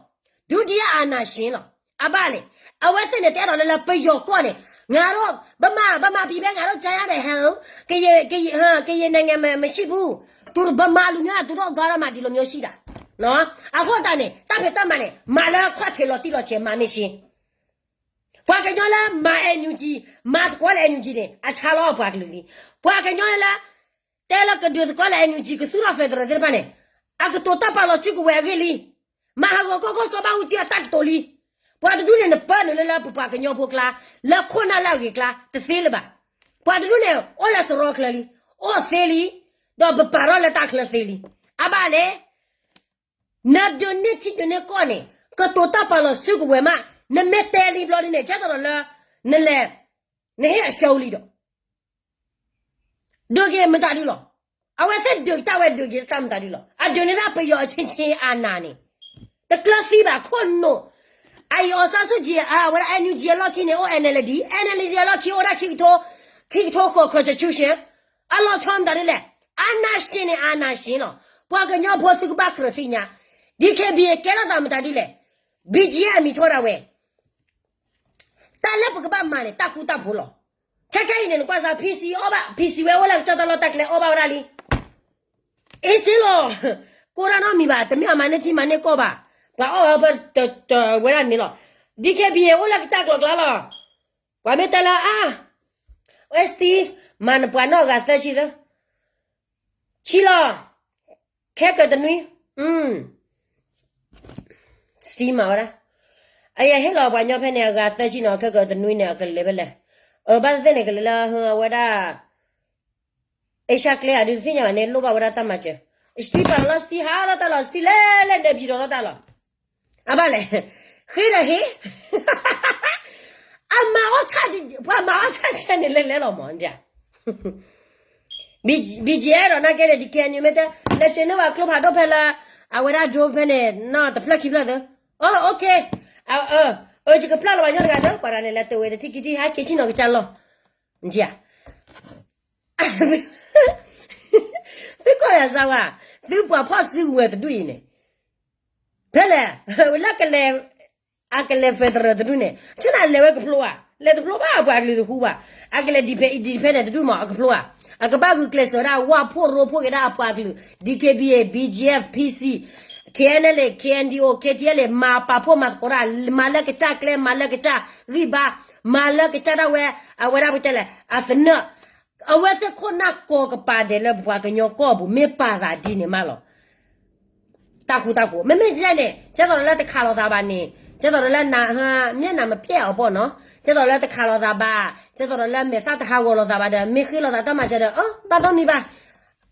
ဒုတိယအာဏာရှင် လီၤ အဘၣ်လဲၣ် အဝဲသ့ၣ်န့ၣ် တအဲၣ်ဒိးလၢလၢပယီၤကီၢ်န့ၣ် ငါတို့ ဗမာ ဗမာပြည်ပဲ ငါတို့ ကျန်ရတယ် ဟဲ ကရင် ကရင် ကရင်နိုင်ငံမှာ မရှိဘူး သူဗမာလူမျိုးက သူတို့အဂါရမဒီလိုမျိုးရှိတာ အဃိသတးန့ၣ် တၢ်ဖံးတၢ်မၤန့ၣ် မၤလၢခီၣ်ထံးလီၤတံၢ်လီၤဆဲး မၤမ့ၢ်ရှင်း ပှၤကညီလၢမၤ NUG မၤသကိးလၢ NUG န့ၣ် အဆါလီၤအပှၤကလုာ်လံ ပှၤကညီလၢ တဲလၢကဒုးသကိးလၢ NUG ကသူၣ်ထီၣ် federal သ့ၣ်တဖၣ်န့ၣ် အကတိၤတၢ်ပာ်လီၤစုကဝဲၤအဂ့ၢ်လံ မၤဟးဂီၤကီၢ်ကီၢ်စီၤဘၣ်အူကၠံအတၢ်ကတိၤလံ ပှၤတဒူၣ်န့ၣ် နပၢနုာ်လၢလၢပပှၤကညီဖိကျါ လၢခိၣ်နၢ်လၢအဂ့ၤကျါ တသ့လၢၤဘၣ် ပှၤတဒူၣ်န့ၣ် အိၣ်လၢစရီချၢလံ အိၣ်သ့လံ ဒီးပပာ်ထီၣ်လၢတၢ်ချၢသ့လံ အဘၣ်လဲၣ် နဒုးန့ၢ်ထံဒုးန့ၢ်ကီၢ်န့ၣ် ကတိၤတၢ်ပာ်လီၤစုကဝဲၤမး နမ့ၢ်တဲလံဘျီဒ်န့ၣ် ကဲသိးဒီးလၢ နလဲၤ နဟ့ၣ်အဆၢလံဒီး ဒုးက့ၤမတၤဒုလီၤ. အဝဲသ့ၣ်ဒုးတၢ်ဝဲဒုးက့ၤတၢ်မတၤဒုလီၤ. အဒုးန့ၢ်ဒၣ်ပယီၤအချင်းချင်းအာဏာန့ၣ် တကျၢၤသံဘၣ်ခိၣ်နူာ်. အအံၤ အောင်ဆန်းစုကြည် အဝဲဒၣ် NUG အလီၢ်ခံန့ၣ် အိၣ် NLD, NLD အလီၢ်ခံအိၣ်ဒၣ်ခံကထိ, ခံကထိဃိး constitution အလီၤဆီမတၤဒ်လဲၣ်. အာဏာရှင်န့ၣ် အာဏာရှင်လီၤ. ပှၤကညီဖိသုကဘၣ်ကြၢးသ့ၣ်ညါ, DKBA ကဲထီၣ်သးမတၤဒ်လဲၣ်. BGF အမံၤထီၣ်ဒၣ်ဝဲ တၢ်လၢပကဘၣ်မၤန့ၣ် တၢ်ဃူတၢ်ဖိးလီၤ. ခဲခဲအံၤန့ၣ် နကွၢ်စၢ် PC အီၣ်ဘၣ်, PC ဝဲအိၣ်လၢကစၢ်တၢ်လီၢ်တၢ်ကျဲအီၣ်ဘၣ်ဝဲဒၣ်လံ. အ့စ့လီၤ. ကိးတၢ်နီတမံၤဘၣ်, တမ့ၢ်အမၤန့ၢ်ထံမၤန့ၢ်ကီၢ်ဘၣ်. ပှၤအီၣ်ဝဲဖဲတဝဲဒၣ်န့ၣ်လီၤ. DKBA အိၣ်လၢကစၢ်ကျိၤကျါလီၤ. ပှၤမ့ၢ်တဲလၢအါ, ဝဲစတံ, မၤနပှၤနီၣ်ဂၤသၢဆံသၢ ဆံလီၤ, ခဲကၢၤတနွံ, စတံမၤဝဲဒၣ်, အယဟ့ၣ်လီၤပှၤညီဖဲန့ၣ် အဂၤသၢဆံနီၤ ခဲကၢၤတနွံန့ၣ် အကလဲၤဖဲလဲၣ်, အဘၣ်သ့ၣ်သ့ၣ်န့ၣ် ကလဲၤလၢအဝဲဒၣ် အ့ရှါကျဲအဒုးတသ့ၣ်ညါဘၣ်န့ၣ် လိၣ်ဘၣ်ဝဲဒၣ်တၢ်မၤစၢၤ, စတံပာ်လီၤ စတံဟးလီၤတၢ်လီၤ စတံလဲၤလဲၤနဲၣ်ပၠံၤဒီးလီၤတၢ်လီၤ, အဘၣ်လဲၣ်, ဃ့ဒီးဟ့ၣ် အမၤအီၣ်ဆၣ်, ပှၤမၤအီၣ်ဆၣ်ဆဲန့ၣ်လဲၤလဲၤလီၤမး, BGF ဒီးနာ်က့န့ၣ် DKNU မ့ၢ်တဲ လဲၤစ့န့ၢ်ဝဲကျိဖးဒိၣ်ဖဲလၢ အဝဲဒၣ် drone ဖဲန့ၣ် နီၢ်တဖျၢၣ်ခံဖျၢၣ်သၢ, အိ OK, ယကဖျါလီၤဘၣ်ညီတဂၤသၢ ပှၤတဂၤန့ၣ် လဲၤတဝဲတထံၣ်ခံထံၣ် ဟးက့ၤဆ့ၣ်နီၤကစၢ်လီၢ်, နထံၣ်ဧါ, သုကီၢ်ယၤစၢ်ဝဲ, သုပှၤဖီၣ်စုကဝဲၤတဒူၣ်အံၤန့ၣ် ဖဲလဲၣ်, လၢကလဲၤ, အကလဲၤ federal တဒူၣ်န့ၣ် ဆ့ၣ်နီၤလဲၤဝဲကဖျိဧါ, လဲၤတဖျိဘၣ် ပှၤကလုာ်တဟူဘၣ်, အကလဲၤ independent တဒူၣ်မး အကဖျိဧါ, အကဘၣ်ဂုာ်ကျဲးစၢးဒၣ်ဝၢ်ဖှိၣ်ရိဖှိၣ်က့ၤဒၣ်အပှၤကလုာ်, DKBA, BGF, PC, KNLA, KNDO, KTLA မၤပာ်ဖှိၣ်မၤသကိးတၢ်, မၤလၢကစၢ်ကျဲ မၤလၢကစၢ်ဂံၢ်ဘါ, မၤလၢကစၢ်ဒၣ်ဝဲ, အဝဲဒၣ်ပတဲလဲၣ် အသနၢၣ်, အဝဲသ့ၣ်ခိၣ်နၢ်ကိးကပၤဒဲးလၢပပှၤကညီကီၢ်ပူၤ မ့ၢ်ပာ်သးဒ်န့ၣ်မးလီၤ. တၢ်ဃူတၢ်ဖိး မ့မ့ၢ်ဒ်န့ၣ် ကဲသိးဒီးလၢတခးလိာ်သးဘၣ်န့ၣ် ကဲသိးဒီးလၢ မျက်နှာမပျက်အောင်ပေါ့နော်, ကဲသိးလၢတခးလိာ်သးဘၣ်, ကဲသိးဒီးလၢမဲာ်သၣ်တဟးဂီၤလိာ်သးဘၣ်ဒီး မ့ၢ်ဃ့လိာ်သးတၢ်မၤစၢၤဒီး အၢ ဘၣ်နီတမံၤဘၣ်,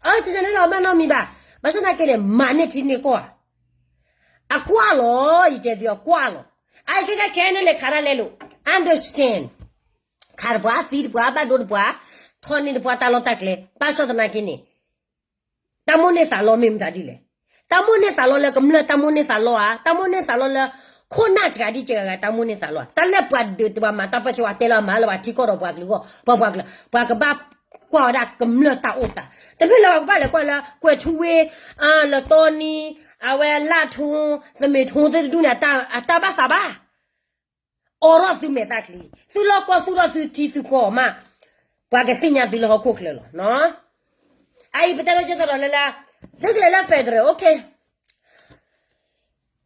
အၢ ကစၢ်န့ၣ်လီၤ ဘၣ်နီတမံၤဘၣ်, ဘၣ်ဆၣ်သနာ်က့န့ၣ် မၤန့ၢ်ထံန့ၢ်ကီၢ်ဧါ, အကွၢ်လီၤ ယတဲသုအကွၢ်လီၤ, အအံၤကဲကဲခဲအံၤန့ၣ်လဲၤခးတၢ်လဲလိာ်, understand, ခးတပှၢ် သံတပှၢ် ဘၣ်ဒိတပှၢ်, ထီၣ်န့ၢ်တပှၢ်တၢ်လီၢ်တၢ်ကျဲ, ဘၣ်ဆၣ်သနာ်က့န့ၣ် တၢ်မိၣ်န့ၢ်သးလီမ့ၢ်မတၤဒ်လဲၣ်, တၢ်မိၣ်န့ၢ်သးလီလၢကမျၢၢ်တၢ်မိၣ်န့ၢ်သးလီဧါ, တၢ်မိၣ်န့ၢ်သးလီလၢ ခိၣ်နၢ်တဂၤဒ်ကဲဂၤတၢ်မိၣ်န့ၢ်သးလီဧါ, တၢ်လၢပှၤဒုးတပှၤမၤတၢ်ပၢဆှၢ ပှၤတဲလၢအမၤလၢပှၤထံကီၢ်ဒီးပှၤကလုာ်အဂီၢ် ပှၤပှၤကလုာ် ပှၤကဘၣ်ကွၢ်ဝဲဒၣ်ကမျၢၢ်တၢ်အိၣ်သး, တမ့ၢ်လၢပှၤကဘၣ်လဲၤကွၢ်လၢ ကွဲၤထူဝ့ လတီနံ အဝဲလၢ်ထူ သမ့ၢ်ထူသ့ၣ်တဒူၣ်န့ၣ် အတၢ်ဘၣ်သးဘၣ် အိးထီၣ်သုမဲာ်သၣ်ချံ, သုလီၢ်ကီၢ်သူၣ်ထီၣ်သုထံသုကီၢ်မး, ပှၤကသ့ၣ်ညါသုလၢဟီၣ်ခိၣ်ချၢလီၤ. အအံၤပတဲလၢကဲသိးဒီးလၢ သုကလဲၤလၢ federal, OK,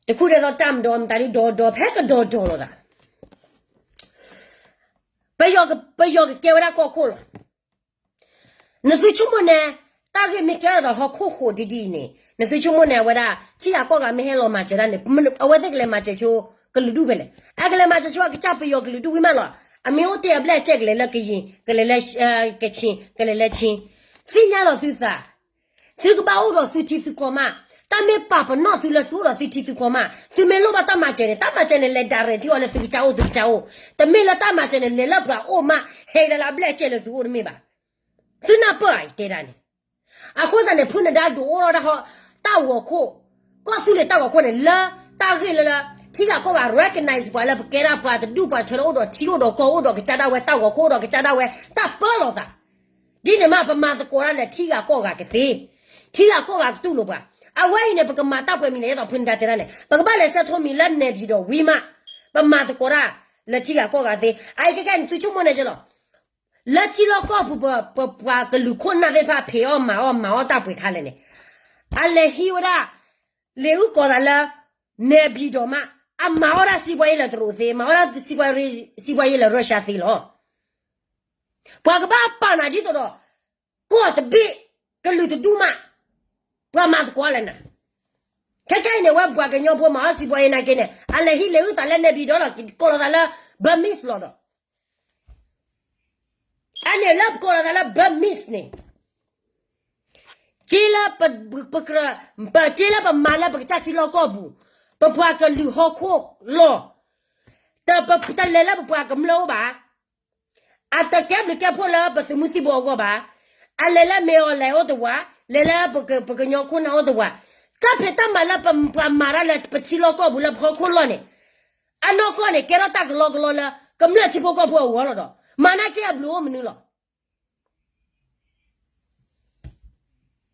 တခူၣ်ဒဲးသိးတၢ်မဒီးမတၤဒုဒီဒီဖဲကဒီဒီလိာ်သး, ပယီၤကကဲဝဲဒၣ်ကီၢ်ခိၣ်လီၤ. နသုဆိကမိၣ်န့ၣ် တၢ်ဂ့ၢ်မ့ၢ်ကဲထီၣ်ဒီးဟီၣ်ခိၣ်ဃိးဒ်ဒ်အံၤန့ၣ် နသုဆိကမိၣ်န့ၣ် အဝဲဒၣ် ထံဂၤကီၢ်ဂၤမ့ၢ်ဟဲလီၤမၤစၢၤဒၣ်န့ၣ် အဝဲသ့ၣ်ကလဲၤမၤစၢၤဆိကလုာ်ဒူၣ်ဖဲလဲၣ်, အကလဲၤမၤစၢၤဆိအကစၢ်ပယီၤကလုာ်ဒူၣ်ဝံၤမးလီၤ. အမ့ၢ်အိၣ်တ့ၢ်အဘျဲၣ်စဲးကလဲၤလၢကယံၤ ကလဲၤလၢ ကခ့ၣ် ကလဲၤလၢခ့ၣ်, သ့ၣ်ညါလီၤသုသး သုကဘၣ်အိၣ်ဒီးသုထံသုကီၢ်မး, တၢ်မ့ၢ်ပာ်ပနီၣ်သုလၢသုအိၣ်ဒီးသုထံသုကီၢ်မး, သုမ့ၢ်လိၣ်ဘၣ်တၢ်မၤစၢၤန့ၣ် တၢ်မၤစၢၤန့ၣ် လဲၤ direct ထံအီၤလၢသုကစၢ်အိၣ် သုကစၢ်အိၣ်, တမ့ၢ်လၢတၢ်မၤစၢၤန့ၣ် လဲၤလၢပှၤအိၣ်မး ဟဲဒၣ်လၢအဘျဲၣ်စဲးလၢသုအိၣ်တမ့ၢ်ဘၣ်. သုနၢ်ပၢၢ်ဧါ ယတဲဒၣ်န့ၣ်, အဃိသတးန့ၣ် ဖုနဒါဒိၣ်အိၣ်ထီၣ်ဒၣ်ဟီ တၢ်ဂီၤခိၣ်, ကီၢ်သူလ့ၤတၢ်ဂီၤခိၣ်န့ၣ် လၢတၢ်ဂ့ၢ်လၢလၢ ထံဂၤကီၢ်ဂၤ recognize ပှၤလၢပကဲဒၣ်ပှၤတဒူၣ်ပှၤတထၢလၢအိၣ်ဒီးထံအိၣ်ဒီးကီၢ် အိၣ်ဒီးကစၢ်ဒၣ်ဝဲတၢ်ဂီၤခိၣ် အိၣ်ဒီးကစၢ်ဒၣ်ဝဲတၢ်ပၢလီၤသး ဒ်န့ၣ်မး ပမၤသကိးတၢ်လၢထံဂၤကီၢ်ဂၤကသ့, ထံဂၤကီၢ်ဂၤကတူၢ်လိာ်ပှၤ, အဝဲအံၤန့ၣ် ပကမၤတၢ်ပှဲၤမံၤန့ၣ် ယဲသိးဖုနဒါတဲဒၣ်န့ၣ် ပကဘၣ်လဲၤဆဲးထီၣ်မံၤလၢနဲၣ်ပၠံၤဒီးဝံၤမး, ပမၤသကိးတၢ်လၢထံဂၤကီၢ်ဂၤသ့, အအံၤကဲကဲန့ၣ် သုဆိကမိၣ်န့ၣ်ကလီၤ လၢထံလီၢ်ကီၢ်ပူၤ ပပှၤကလုာ်ခိၣ်နၢ်သ့ၣ်တဖၣ် ဖံးအီၣ်မၤအီၣ်မၤအီၣ်တၢ်ပှ့ၤခါလဲၣ်န့ၣ်, အလဲၤဟံးဝဲဒၣ် လံာ်အုၣ်ကီၤသးလၢ နဲၣ်ပၠံၤဒီးမး, အမၤအီၣ်ဒၣ်စံးဘှီယဲလၢတရူးသ့, မၤအီၣ်ဒၣ်စံးဘှီယဲလၢ Russia သ့လီၤ. ပှၤကဘၣ်ပာ်နၤဒ်သိးဒီး ကီၢ်တဘ့ၣ် ကလုာ်တဒူၣ်မး, ပှၤမၤသကိးလၢနၤ, ခဲခဲအံၤန့ၣ် ဝဲပှၤကညီဖိမၤအီၣ်စံးဘှီယဲနာ်က့န့ၣ် အလဲၤဟံးလံာ်အုၣ်သးလၢနဲၣ်ပၠံၤဒီးလီၤ ကိးလီၤသးလၢ Burmese လီၤဒီး အန့ၣ်လၢပကိးလီၤသးလၢ Burmese န့ၣ်, က့လၢပကြၢး, ပက့လၢပမၤလၢပကစၢ်ထံလီၢ်ကီၢ်ပူၤ, ပပှၤကလုာ်ဟီၣ်ခိၣ်လီၢ်, တလဲၤလၢပပှၤကမျၢၢ်အိၣ်ဘၣ်, အတကဲဘျုးကဲဖှိၣ်လၢပသုးမုၢ်သံၣ်ဘိအဂီၢ်ဘၣ်, အလဲၤလၢမ့ၢ်အီၤလဲၤအိၣ်တဝး, လဲၤလၢပကညီခိၣ်နၢ်အိၣ်တဝး, တၢ်ဖံးတၢ်မၤလၢပှၤမၤတၢ်လၢပထံလီၢ်ကီၢ်ပူၤလၢပဟီၣ်ခိၣ်လီၢ်န့ၣ်, အနီၢ်ကီၢ်န့ၣ် ကဲထီၣ်တၢ်ကလီကလီလၢ ကမျၢၢ်ထံဖိကီၢ်ဖိအဂီၢ်လီၤဒီး မၤနာ်က့အဘျုးအိၣ်မနုၤလီၤ.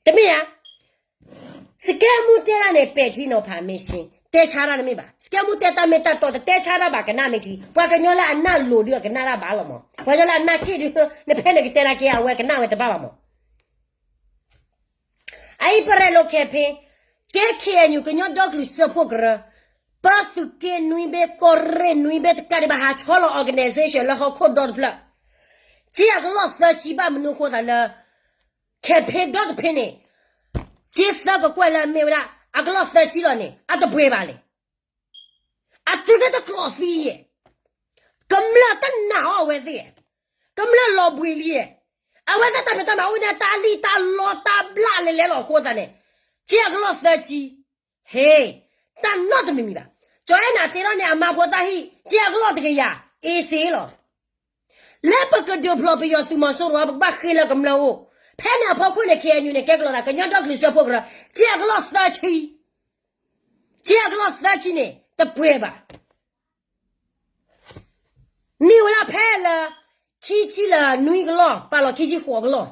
တမ့ၢ်ဧါ. စကဲမူတဲတၢ်န့ၣ် ပဲာ်ထံနီၤဖးမ့ၢ်ရှ့ တဲဆါတၢ်တမ့ၢ်ဘၣ်. စကဲမူတဲတၢ်မ့ၢ်တၢ်တီ တတဲဆါတၢ်ဘၣ် ကနၣ်မ့ၢ်ထံ. ပှၤကညီလၢအနၢ်လိၤဒုးအကနၣ်တၢ်ဘၣ်လီၤမး. ပှၤကညီလၢအနၢ်က့ၣ်ဒုး နဖဲနကတဲနာ်က့ အဝဲကနၣ်ဝဲတဘၣ်ဘၣ်မး. အအံၤပရဲၣ်လိခဲဖဲ ကဲ ခ့ၣ်အဲၣ်ယူၣ် ကညီဒီကလုာ်စၢဖှိၣ်ကရၢ ပၢ်သုးက့နွံဘ့ၣ် ကီၢ်ရ့ၣ်နွံဘ့ၣ်တကးဒံးဘၣ် ဟးဆီလီၤ organization လၢဟီၣ်ခိၣ်ဒီတဖျၢၣ်, ကၠ့အကလီၢ်သၢဆံ ဘၣ်မနုၤအဃိသးလၢ campaign ဒီတဖုန့ၣ်, ကၠ့သၢကကွဲၢ်လၢအမ့ၢ်ဝဲဒၣ် အကလီၢ်သၢဆံလီၤန့ၣ် အတပှဲၤဘၣ်လဲၣ်. အသုသ့ၣ်တကျိးသံဧါ, ကမျၢၢ်တနာ်အီၤအဝဲသ့ၣ်ဧါ, ကမျၢၢ်လီၤဘှံးလံဧါ, အဝဲသ့ၣ်တၢ်ဖံးတၢ်မၤအိၣ်န့ၣ် တၢ်လံၣ်တၢ်လီတၢ်ဘျၣ်လဲၤလဲၤလီၤအဃိသးန့ၣ်, ကၠ့အကလီၢ်သၢဆံ, ဟ့, တၢ်နီတမံၤမံၤဘၣ်. ကၠီအဲၣ်နၤသ့လီၤန့ၣ် အမါဖိသၣ်ဟံၣ် ကၠ့အကလီၢ်တကယၤ အ့စ့လီၤ. လၢပကဒုးဖျိးပယီၤသုးမီၤစိရိၤ ပကဘၣ်ဃ့လၢကမျၢၢ်အိၣ်, ဖဲန့ၣ်အဖီခိၣ်န့ၣ် ခ့ၣ်အဲၣ်ယူၣ်န့ၣ် ကဲကလီၤသး ကညီဒီကလုာ်စၢဖှိၣ်ကရၢ, ကၠ့အကလီၢ်သၢဆံ, ကၠ့အကလီၢ်သၢဆံန့ၣ် တပှဲၤဘၣ်. န့ၢ်ဝဲဒၣ်ဖဲလၢ ခံဆံလၢနွံကလီၢ် ပာ်လီၤခံဆံဃိးကလီၢ်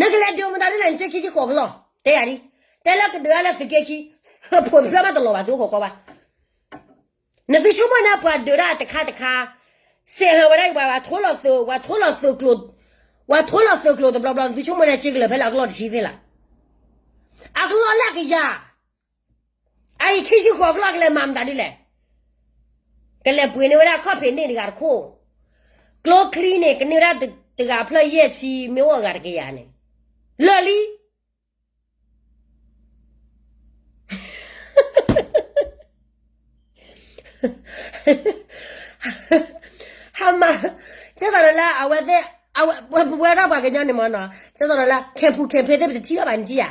နကလဲၤဒုးမတၤဒ်လဲၣ် နကၠ့ခံဆံဃိးကလီၢ် တဲယၤဒ်, တဲလၢကဒုးဒၣ်လၢသုးက့ခံ, ဖိးတဖျၢၣ်မးတလီၤဘၣ် သုအိၣ်ခိးကွၢ်ဘၣ်. နသုဆိကမိၣ်န့ၣ် ပှၤဒုးဒၣ်တခါတခါ, စဲးဟၢဝဲဒၣ်ပှၤ ပှၤထိလီၤသုး, ပှၤထိလီၤသုးကျိၤ, ပှၤထိလီၤသုးကျိၤတဘျီဘျီ နသုဆိကမိၣ်န့ၣ် ကၠ့ကလၢာ်ဖဲလၢအကလီၢ်တဆံသ့ၣ်လၢ, အကလီၢ်လၢအကယၤ အအံၤခံဆံဃိးကလီၢ်ကလဲၤမၤမတၤဒ်လဲၣ်. ကလဲၤပှ့ၤန့ၢ်ဝဲဒၣ်ခီၣ်ဖံးန့ၢ်တဂၤတခိၣ်, ကျိချံန့ၣ် ကန့ၢ်ဝဲဒၣ်တဂၤဖျၢၣ်ယဲၢ်ဆံ မ့ၢ်အိၣ်အဂၤတကယၤန့ၣ်, လၢာ်လံ. ဟါမး, ကဲသိးဒီးလၢအဝဲသ့ၣ်, ပဝဲဒၣ်ပှၤကညီန့ၣ်မ့ၢ်နီၤ ကဲသိးဒီးလၢ campaign campaign သ့ၣ်ပတထံၣ်ဘၣ်ဘၣ်နထံၣ်ဧါ.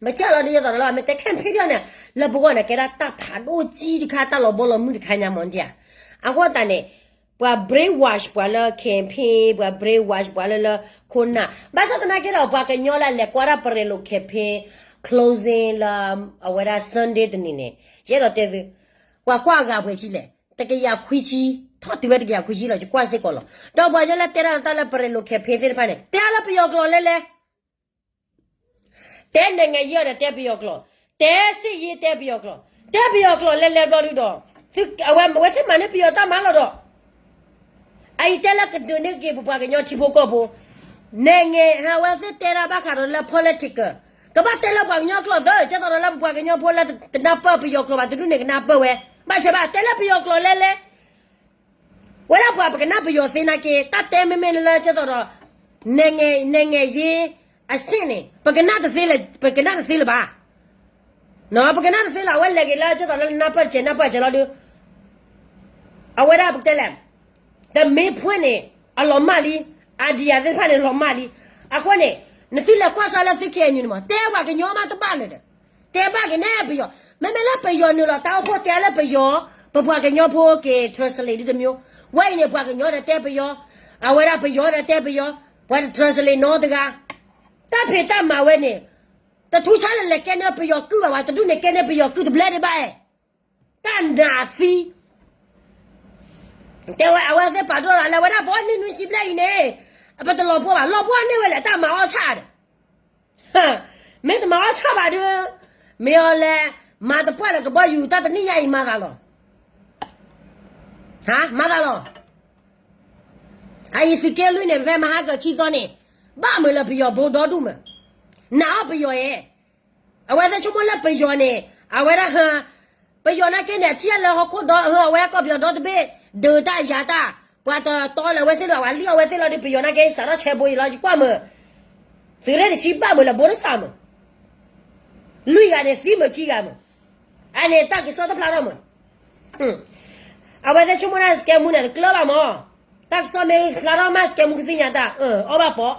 မ့ၢ်ကဲလီၤဒ်သိးဒီးလၢ မ့ၢ်တဲ campaign ထီၣ်န့ၣ် လၢပဂီၢ်န့ၣ် ကဲဒၣ်တၢ်ဖးဒိၣ်ကံတခါ တၢ်လီၤဘီလီၤမုၢ်တခါညါမ့ၢ်နထံၣ်ဧါ. အဃိသတးန့ၣ် ပှၤ brainwash ပှၤလၢ campaign, ပှၤ brainwash ပှၤလၢလၢခိၣ်နၢ်, ဘၣ်ဆၣ်သနာ်က့ဒီး ပှၤကညီလၢလဲၤကွၢ်ဒၣ်ပရ့လိာ် campaign closing လၢ အဝဲဒၣ် Sunday တနံၤန့ၣ် ယအဲၣ်ဒိးတဲသု, ပှၤကွၢ်အဂၤပှဲၤဆံလဲၣ်, တကယၤခွံဆံ, ထီၣ်တုၤဝဲတကယၤခွံဆံလီၤ ယကွၢ်စ့ၢ်ကီးလီၤ. ဒီးပှၤကညီလၢတဲဒၣ်တၢ်လၢပရ့လိာ် campaign သ့ၣ်တဖၣ်န့ၣ် တဲလၢပယီၤကျိာ်လဲၤလဲၤ တဲနဲၣ်ငဲၤယဲၢ်ဒီးတဲပယီၤကျိာ်, တဲစ့ၣ်ယ့တဲပယီၤကျိာ်, တဲပယီၤကျိာ်လဲၤလဲၤဘျီဒုဒီး, အဝဲမ့ၢ်ဝဲသ့ၣ်မၤန့ၢ်ပယီၤတၢ်မၤလီၤဒီး, အအံၤတဲလၢကဒုးန့ၢ်က့ၤပပှၤကညီထံဖိကီၢ်ဖိ, နဲၣ်ငဲၤဟးဝဲသ့ၣ်တဲဒၣ်ဘၣ်ဃးဒီးလၢ political, ကဘၣ်တဲလၢပှၤကညီကျိာ်သၢ, ကဲသိးဒီးလၢပပှၤကညီဖိလၢတနၢ်ပၢၢ်ပယီၤကျိာ်ဘၣ်တဒူၣ်န့ၣ်ကနၢ်ပၢၢ်ဝဲ, ဘၣ်ဆၣ်ဘၣ်တဲလၢပယီၤကျိာ်လဲၤလဲၤ ဝဲဒၣ်ပှၤပကနၣ်ပယီၤသ့နာ်က့ တၢ်တဲမ့မ့ၢ်လၢကဲသိးဒီး နဲၣ်ငဲၤယ့အဆင့်န့ၣ် ပကနၣ်တသ့လၢၤ, ပကနၣ်တသ့လၢၤဘၣ်. ပကနၣ်တသ့လၢၤ အဝဲလဲၤက့ၤလၢကဲသိးလၢနၢ်ပၢၢ်တစဲး နၢ်ပၢၢ်တစဲးလီၤဒုး, အဝဲဒၣ်ပကတဲလဲၣ်, တမ့ၢ်ဖှဲန့ၣ် အလီၤမၢ်လံ, idea သ့ၣ်တဖၣ်န့ၣ် လီၤမၢ်လံ. အဃိန့ၣ် နသုလဲၤကွၢ်စၢ်လၢသု ခ့ၣ်အဲၣ်ယူၣ် န့ၣ်မး တဲပှၤကညီမးတဘၣ်လၢၤဒီး, တဲဘၣ်က့ၤန့ၣ်ပယီၤ, မ့မ့ၢ်လၢပယီၤနုာ်လီၤတၢ်အိၣ်ဖှိၣ်တဲလၢပယီၤ, ပပှၤကညီဖိက့ၤ translate ဒ်တမျိုး, ဝဲအံၤန့ၣ် ပှၤကညီဒီးတဲပယီၤ, အဝဲဒၣ်ပယီၤဒီးတဲပယီၤ, ပှၤတ translate နီတဂၤ, တၢ်ဖံးတၢ်မၤဝဲန့ၣ်, တထူဆါလၢလဲၤကဲန့ၢ်ပယီၤကုၢ်ဘၣ်ဝဲ တဒူၣ်န့ၣ်ကဲန့ၢ်ပယီၤကုၢ်တဘျဲဒံးဘၣ်အဲၣ် တၢ်နးသံ တဲဝဲအဝဲသ့ၣ်ပာ်ဒိၣ်သးလၢဝဲဒၣ် ပအီၣ်န့ၢ်နွံဆံဘျဲၣ်အံၤန့ၣ်, ပတလီၤပှီၢ်ဘၣ်, လီၤပှီၢ်န့ၢ်ဝဲလဲၣ် တၢ်မၤအီၣ်ဆၣ်ဒီး, မ့ၢ်တမၤအီၣ်ဆၣ်ဘၣ်ဒီး, မ့ၢ်အီၤလဲၣ်, မၤတပှၢ်လၢကဘီယူၤ တၢ်တနံၣ်ညါအံၤမၤသးလီၤ, မၤသးလီၤ. အအံၤသုးက့လွံၢ်န့ၣ် ဖဲမဟါကခံသီန့ၣ်, ဘၣ်မုာ်လၢပယီၤဘိဒီဒူၣ်မး, နာ်အီၣ်ပယီၤဧၢ အဝဲသ့ၣ်ဆိကမိၣ်လၢပယီၤန့ၣ်, အဝဲဒၣ်ဟ, ပယီၤနာ်က့န့ၣ် အထံၣ်လၢဟီၣ်ခိၣ်ဒီ, အဝဲကီၢ်ပယီၤဒီတဘ့ၣ်, ဒုးတၢ်ယၤတၢ်, ပှၤတတီလၢအဝဲသ့ၣ်လီၤ, ပှၤလံၣ်အီၣ်ဝဲသ့ၣ်လီၤဒီး ပယီၤနာ်က့ စးထီၣ်ဆဲးဘိအံၤလီၤ ယကွၢ်မး, သုးရ့ၣ်တဆံဘၣ်မုာ်လၢဘိတစးမး, လွံၢ်ဂၤန့ၣ်သံမးခံဂၤမး, အန့ၣ်တၢ်ကစီၣ်တဖျါထီၣ်မး အဝဲသ့ၣ်ဆိကမိၣ်န့ၣ် စကဲမူန့ၣ် တကျၢၤဘၣ်မး, တၢ်ကစီၣ်မ့ၢ်ဖျါထီၣ်မး စကဲမူကသ့ၣ်ညါတၢ်, အီၣ်ဘၣ်ပိာ်,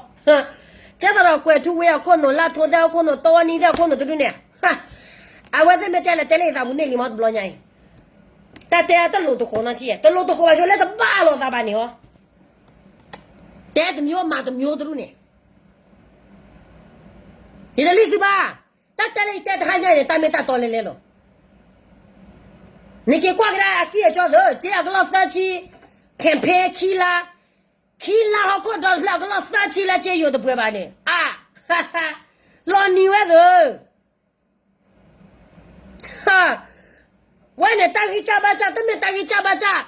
ကဲသိးဒီးကွဲၤထူဝ့အခိၣ်နူာ် လၢထိသ့ၣ်အခိၣ်နူာ် တီနံသ့ၣ်အခိၣ်နူာ်တဒူၣ်န့ၣ်, အဝဲသ့ၣ်မ့ၢ်တဲလဲၤတဲလၢယသးပူၤန့ၢ်လံမးတဘျီညါအံၤ, တၢ်တဲတလိၣ်တဃိးနီတထံၣ်, တလိၣ်တဃိးဘၣ်ဆိလၢတဘၣ်လိာ်သးဘၣ်န့ၣ်ဟီ, တဲတမျိုးမၤတမျိုးတဒူၣ်န့ၣ် ယတလံၣ်သုဘၣ်, တၢ်တဲလၢယတဲတဟါညါန့ၣ် တၢ်မ့ၢ်တၢ်တီလဲၤလဲၤလီၤ. နက့ၤကွၢ်ကဒါအကံၢ်အကီသၢ, က့အကလီၢ်သၢဆံ, campaign ခံလါ, ခံလါဟီၣ်ခိၣ်ဒီတဖျၢၣ် အကလီၢ်သၢဆံလၢက့ယိာ်တပှဲၤဘၣ်န့ၣ်, အါ, လီၤနံၤဝဲသၢ ဝဲန့ၣ်တၢ်ဂံၢ်စၢ်ဘါစၢ် တမ့ၢ်တၢ်ဂံၢ်စၢ်ဘါစၢ်,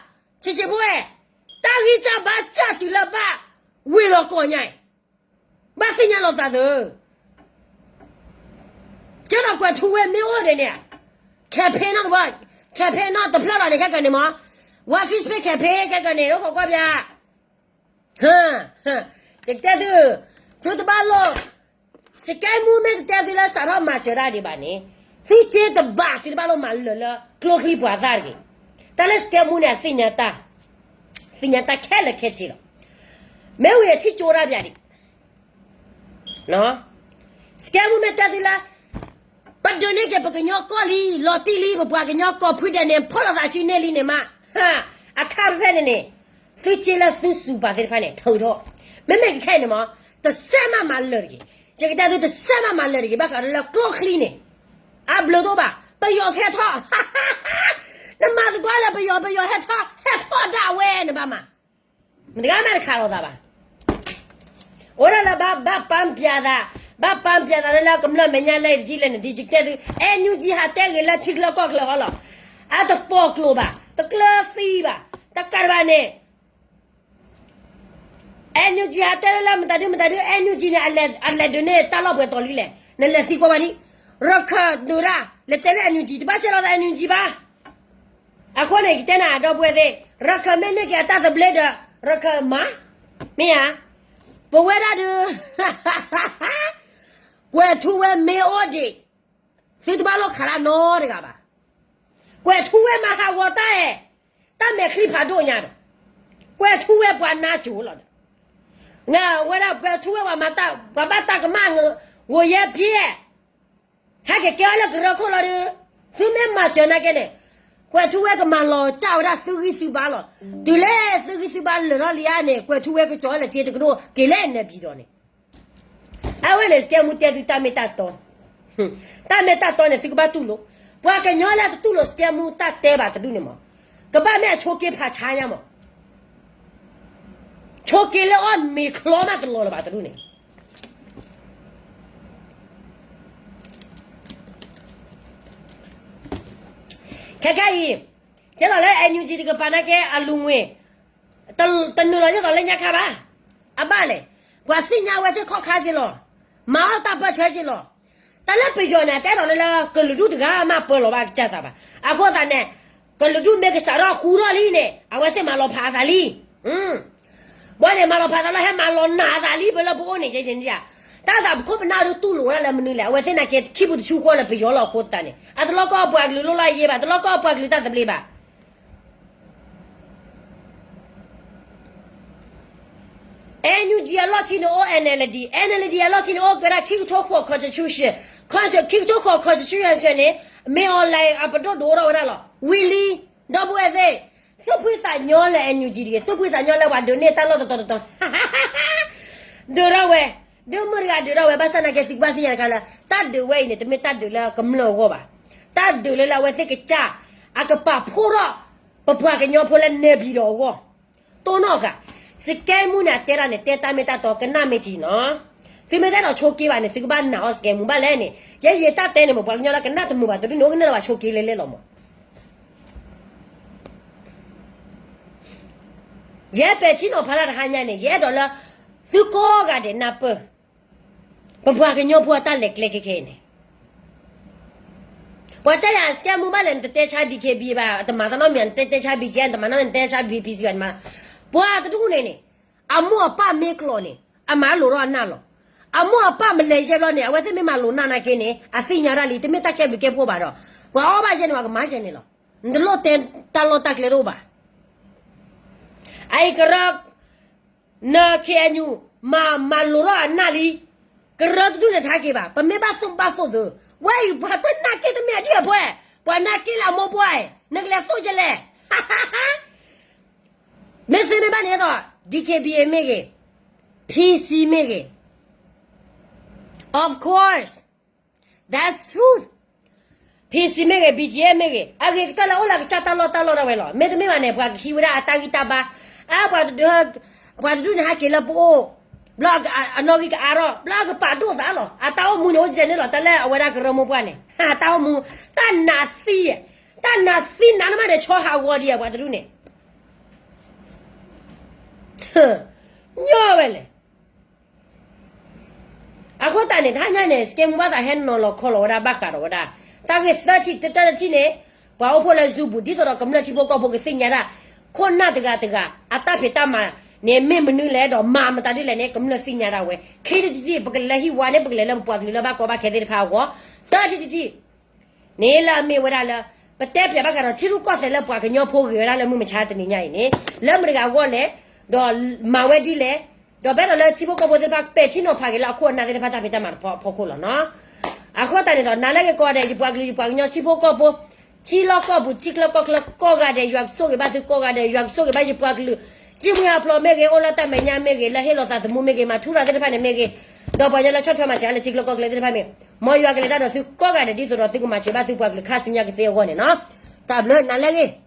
ဆံးဆံးဖိဝဲ, တၢ်ဂံၢ်စၢ်ဘါစၢ်တုၤလၢဘၣ်ဝ့ၤလီၤကိးညါအံၤ, ဘၣ်သ့ၣ်ညါလီၤသးသၢ ကဲသိးကွဲးထူဝဲမ့ၢ်အိၣ်ဒံးန့ၣ် campaign နီတဘျီ, campaign နီတဖျၢၣ်လီၤန့ၣ် ခဲကနံၣ်မး, ဝါ Facebook campaign ခဲကနံၣ် အိၣ်ခိးကွၢ်ပၠး, ယကတဲသု, သုတဘၣ်လိၣ်, စကဲမူမ့ၢ်တတဲသုလၢစးထီၣ်မၤစၢၤတၢ်ဒံးဘၣ်န့ၣ်, သုစ့တဘၣ်သုတဘၣ်လိၣ်မၤလၢာ်လၢကျိချံပှၤသၣ်တဂ့ၤ, တၢ်လၢစကဲမူန့ၣ် သ့ၣ်ညါတၢ်ခဲလၢာ်ခဲဆ့လီၤ, မ့ၢ်ဝံၤန့ၣ်ထံၣ်ကၠိဒၣ်ပၠးဒံး စကဲမူမ့ၢ်တဲသုလၢ ပဒုးန့ၢ်က့ၤပကညီကီၢ်လံ, လီၤတံၢ်လံ, ပပှၤကညီကီၢ်ဖုဒဲးန့ၣ် ဖီၣ်လိာ်သးစုန့ၢ်လံန့ၣ်မး, အခါဖဲဖဲန့ၣ်န့ၣ်, သုစ့လၢသုစူၤပာ်သ့ၣ်တဖၣ်န့ၣ် ထုးထီၣ်, မ့မ့ၢ်ကခဲအံၤန့ၣ်မး, တစဲးမးမၤလၢာ်တဂ့ၤ, ယကတဲသုတစဲးမးမၤလၢာ်တဂ့ၤ ဘၣ်ဃးလၢကျိချံန့ၣ်, အဘျုးတအိၣ်ဘၣ်, ပယီၤကဟဲထီၣ်, နမၤသကိးလၢပယီၤ ပယီၤဟဲထီၣ် ဟဲထီၣ်ဒၣ်ဝဲနဘၣ်မး မတဂၤမးတခးလိာ်သးဘၣ်, အိၣ်ဒၣ်လၢဘၣ်ပာ်ပၠးသး, ဘၣ်ပာ်ပၠးသးလၢကမျၢၢ်မဲာ်ညါလၢယတထံၣ်လဲၣ်န့ၣ် ဒ်ယကတဲသု, NUG ဟးတဲဂ့ၤလၢထံချၢကီၢ်ချၢဃီလီၤ, အတပိာ်ကျိာ်ဘၣ်, တကျၢၤသံဘၣ်, တကးဒံးဘၣ်န့ၣ် NUG ဟးတဲလၢလၢမတၤဒုမတၤဒု NUG န့ၣ် အလဲၤဒုးန့ၢ်တၢ်လီၢ်ပှဲၤတီၤလံလဲၣ်, နလဲၤသံကွၢ်ဘၣ်ဒံး, ရခၢၣ်ဒုးဒၣ် လဲၤတဲလၢ NUG တဘၣ်ဆဲးလီၤသး NUG ဘၣ် အဃိန့ၣ် ယကတဲနၤဒီပုၢ်ဝဲၢ်သ့ၣ်, ရခၢၣ်မ့ၢ်န့ၢ်က့ၤအတၢ်သဘျ့ဒီး ရခၢၣ်မၤ, မ့ၢ်ဧါ, ပဝဲဒၣ်ဒုး ကွဲးထူဝဲမ့ၢ်အိၣ်ဒံး, သုတဘၣ်လိၣ်ခးတၢ်နီတဂၤဘၣ်, ကွဲးထူဝဲမၤဟးဂီၤတၢ်အဲၣ်, တၢ်မဲာ်ချံဖးဒိၣ်ညါဒီး, ကွဲးထူဝဲပှၤနါစိၤလီၤဒီး, ဝဲဒၣ်ကွဲးထူဝဲပှၤမၤတၢ် ပှၤဘၣ်တၢ်ကမၣ် ဂိၤယဲၢ်ပျဲၢ် ဟဲက့ၤကဲအီၤလၢကရၢခိၣ်လီၤဒုး, သုမ့ၢ်မၤစၢၤနာ်က့န့ၣ်, ကွဲးထူဝဲကမၤလီၤစၢ်ဝဲဒၣ်သုဂံၢ်သုဘါလီၤ, တုၤလၢသုဂံၢ်သုဘါလၢာ်ထီၣ်လံဧါန့ၣ် ကွဲးထူဝဲကကၠီၤလၢက့တကဒိၣ်က့ၤလၢနဲပံၤဒီးန့ၣ်, အဝဲန့ၣ် စကဲမူတဲသုတၢ်မ့ၢ်တၢ်တီ, တၢ်မ့ၢ်တၢ်တီန့ၣ် သုကဘၣ်တူၢ်လိာ်, ပှၤကညီလၢတတူၢ်လိာ်စကဲမူတၢ်တဲဘၣ်တဒူၣ်န့ၣ်မး, ကဘၣ်မ့ၢ်အဆိးက့ဖးဆါညါမး ဆိးက့လၢအီၣ်မ့ၤချီမးတလီၤလၢၤဘၣ်တဒူၣ်န့ၣ်, ခဲခဲအံၤ, ကဲသိးလၢ NUG တကပၤနာ်က့အလူၤငွေ တနုာ်လီၤကဲသိးလၢညါခါဘၣ်, အဘၣ်လဲၣ်, ပှၤသ့ၣ်ညါဝဲသ့ၣ်ခီၣ်ခါက့လီၤ, မၤအီၣ်တၢ်ပၢၢ်ဆၢက့လီၤ, တၢ်လၢပယီၤန့ၣ် အတအဲၣ်ဒိးလၢလၢကလုာ်ဒူၣ်တဂၤမးပၢလီၤဘၣ်ကစၢ်သးဘၣ်, အဃိသတးန့ၣ်, ကလုာ်ဒူၣ်မ့ၢ်ကစးထီၣ်ဃူထီၣ်လံန့ၣ် အဝဲသ့ၣ်မၤလီၤဖးအသးလံ, ဘၣ်န့ၣ် မၤလီၤဖးသးလၢ ဟဲမၤလီၤနာ်အသးလံ ပလၢပအိၣ်န့ၣ် ယဲယဲန့ၣ်ယါ, တၢ်သးပခိၣ်ပနၢ်ဒုးတူၢ်လိာ်ဝဲဒၣ်လၢမနုၤလဲၣ်, အဝဲသ့ၣ်နာ်က့ခံပူၤတဆူဃီလၢပယီၤလီၤအဃိသတးန့ၣ် အတလီၢ်ကီၢ်ပှၤကလုာ်လိၣ်လၢယဲဘၣ်, တလီၢ်ကီၢ်ပှၤကလုာ်တၢ်သဘျ့ဘၣ် NUG အလီၢ်ခံန့ၣ်အိၣ် NLD, NLD အလီၢ်ခံန့ၣ်အိၣ်ကဲဒၣ်ခံကထိဃိး constitution, ခံကထိဃိး constitution န့ၣ် မ့ၢ် online အပဒိၣ်ဒိးထီၣ်ဝဲဒၣ်လီၤ. ဝံၤလံ ဒီပုၢ်ဝဲၢ်သ့ၣ်, သူၣ်ဖှံသးညီလၢ NUG တဂ့ၤ, သူၣ်ဖှံသးညီလၢပှၤဒုးန့ၢ်တၢ်လီၢ်တတီၤတတီၤ ဒုးထီၣ်ဝဲ, ဒုးမုၢ်တဂၤဒုးထီၣ်ဝဲ, ဘၣ်ဆၣ်နာ်က့သုကဘၣ်သ့ၣ်ညါတခါလၢ တၢ်ဒုးဝဲအံၤန့ၣ် တမ့ၢ်တၢ်ဒုးလၢကမျၢၢ်အဂီၢ်ဘၣ်. တၢ်ဒုးလၢလၢအဝဲသ့ၣ်ကစၢ် အကပာ်ဖှိၣ်ထီၣ် ပပှၤကညီဖိလၢနဲပံၤဒီးအဂီၢ် တိၢ်နီၣ်ဂၤ, စကဲမူန့ၣ် အတဲဒၣ်န့ၣ် တဲတၢ်မ့ၢ်တၢ်တီ ကနၣ်မ့ၢ်ထံနီၤ. သုမ့ၢ်တဲဒီးဆိးက့ဘၣ်န့ၣ် သုကဘၣ်နာ်အီၤစကဲမူဘၣ်လဲၣ်န့ၣ်, ယဲယတၢ်တဲန့ၣ်မ့ၢ် ပှၤကညီလၢကနၣ်တမုာ်ဘၣ်တဒူၣ်န့ၣ် အိၣ်ကနၣ်ဒီးဘၣ်ဆိးက့လဲၤလဲၤလီၤမး. ယဲပဲာ်ထံနီၤဖးလၢတဟါညါန့ၣ် ယအဲၣ်ဒိးလၢ သုကိးဂၤဒဲးနၢ်ပၢၢ် ပပှၤကညီဖိအတၢ်လဲၤကျဲခဲခဲအံၤန့ၣ် ပှၤတဲယၤစကဲမူဘၣ်လဲၣ် နတတဲဆါ DKBA ဘၣ်, တမၤသနီၣ်မံၤ နတတဲဆါ BGF, တမၤနီၣ် နတဲဆါ BPC ဘၣ်, ပှၤတဒူၣ်န့ၣ်န့ၣ် အမိၢ်အပၢ်မ့ၢ်ကျိာ်န့ၣ် အမၤလိာ်ထီၣ်အနၢ်လီၤ. အမိၢ်အပၢ်မလဲၤယဲဘျီန့ၣ် အဝဲသ့ၣ်မ့ၢ်မၤလိာ်နၢ်နာ်က့န့ၣ် အသ့ၣ်ညါဒၣ်လံ တမ့ၢ်တၢ်ကဲဘျုးကဲဖှိၣ်ဘၣ်ဒီး ပှၤအီၣ်ဘၣ်ယဲန့ၣ် ပှၤကမၤယဲန့ၣ်လီၤ. နတလိၣ်တဲတၢ်လီၢ်တၢ်ကျဲတအိၣ်ဘၣ်. အအံၤကရၢ န KNU မၤ မၤလိာ်ထီၣ်အနၢ်လံ. ကရၢတဒူၣ်န့ၣ်တဟဲက့ၤဘၣ်, ပမ့ၢ်ဘၣ်သိၣ်ဘၣ်သိၣ်သု, ဝဲအံၤပှၤတနာ်က့တမ့ၢ်အဒံၣ်အပှဲၤ, ပှၤနာ်က့လၢအမိၢ်ပှၢ်အံၤ နကလဲၤသိၣ်ယလဲၣ်. မ့ၢ်သ့မ့ၢ်ဘၣ်န့ၣ်သိး DKBA မ့ၢ်ဂ့ၤ, PC မ့ၢ်ဂ့ၤ, of course, that's true. PC မ့ၢ်ဂ့ၤ, BGF မ့ၢ်ဂ့ၤ, အဂ့ၤကတၢၢ်လၢအိၣ်လၢကစၢ်တၢ်လီၢ်တၢ်လီၢ်ဒၣ်ဝဲလီၤ. မ့တမ့ၢ်ဘၣ်န့ၣ် ပှၤကဟံးဝဲဒၣ်အတၢ်ဂံၢ်တၢ်ဘါ, အါ ပှၤတဒူၣ်, ပှၤတဒူၣ်န့ၣ်ဟဲက့ၤလၢပအိၣ်, ဘျီအနီၣ်ဂံၢ်ကအါထီၣ်, ဘျီအကပာ်ဒိၣ်သးလီၤ. အတၢ်အိၣ်မူန့ၣ် အိၣ်ကဲန့ၣ်လီၤ. တၢ်လၢအဝဲဒၣ်ကရၢမိၢ်ပှၢ်န့ၣ်, တၢ်အိၣ်မူ, တၢ်နးသံ, တၢ်နးသံနးလၢမးန့ၣ် ဆီဟးဂီၤဒံးဧါ ပှၤတဒူၣ်န့ၣ် ညီဝဲလဲၣ်. အဃိသတးန့ၣ် တဟါညါန့ၣ် စကဲမူဘၣ်သးဟဲနီၤလီၤခီလီၤဝဲဒၣ် ဘၣ်ဃးဒီးဝဲဒၣ် တၢ်ဂ့ၢ်သၢထံၣ် တတၢတထံၣ်န့ၣ် ပှၤအိၣ်ဖှိၣ်လၢ Zoom ပူၤ ဒ်သိးဒီးကမျၢၢ်ထံဖိကီၢ်ဖိကသ့ၣ်ညါတၢ် ခိၣ်နၢ်တဂၤတဂၤ အတၢ်ဖံးတၢ်မၤန့ၣ် မ့ၢ်မနုၤလဲၣ် ဒီးမၤမတၤဒ်လဲၣ်န့ၣ် ကမျၢၢ်သ့ၣ်ညါဒၣ်ဝဲ ခံထံၣ်တထံၣ် ပကလဲၤဟံၣ်ဝါန့ၣ် ပကလဲၤလၢပပှၤကလုာ်လၢဘၣ်ကီဘၣ်ခဲသ့ၣ်တဖၣ်အဂီၢ် သၢထံၣ်တထံၣ် န့ၣ်လၢအမ့ၢ်ဝဲဒၣ်လၢ ပတဲပၠးဘၣ်ဃးဒီးထံရူၢ်ကီၢ်သဲးလၢပှၤကညီဖိဂ့ၤဝဲဒၣ်လၢမုၢ်မဆါတနံၤညါအံၤန့ၣ် လၢမတၤတဂၤအဂီၢ်လဲၣ် ဒီးမၤဝဲဒ်လဲၣ် ဒီးဘၣ်ဒီးလၢထံဖိကီၢ်ဖိသ့ၣ်တဖၣ် ပဲာ်ထံနီၤဖးက့ၤလၢအခိၣ်အနၢ်သ့ၣ်တဖၣ်တၢ်ဖံးတၢ်မၤတဖီခိၣ်လီၤနီၤ. အဃိသတးန့ၣ်ဒီး နၤလၢအဂ့ၤကိးဂၤဒဲး ယပှၤကလုာ်ယပှၤကညီထံဖိကီၢ်ဖိ ထံလီၢ်ကီၢ်ပူၤ ထံချၢကီၢ်ချၢကိးဂၤဒဲး ယွၤကဆိၣ်ဂ့ၤဘၣ်သုကိးဂၤဒဲး ယွၤကဆိၣ်ဂ့ၤဘၣ်ယပှၤကလုာ် ထံမွံဟးဖျိးမ့ၢ်ဂ့ၤ အိၣ်လၢတၢ်မဲာ်ညါမ့ၢ်ဂ့ၤ လၢဟ့ၣ်လီၤသးသမူမ့ၢ်ဂ့ၤ မၤထူရၤသ့ၣ်တဖၣ်န့ၣ်မ့ၢ်ဂ့ၤ ဒီးပှၤကညီလၢဆီၣ်ထွဲမၤစၢၤလၢထံချၢကီၢ်ချၢသ့ၣ်တဖၣ်မ့ၢ် မ်ယွၤကလဲၤတၢ်ဒီးသုကိးဂၤဒဲး ဒ်သိးဒီးသုကမၤစၢၤဘၣ်သုပှၤကလုာ်ခါဆူညါကသ့အဂီၢ်န့ၣ်နီၤ. တၢ်ဘျုးနၤလၢအဂ့ၤ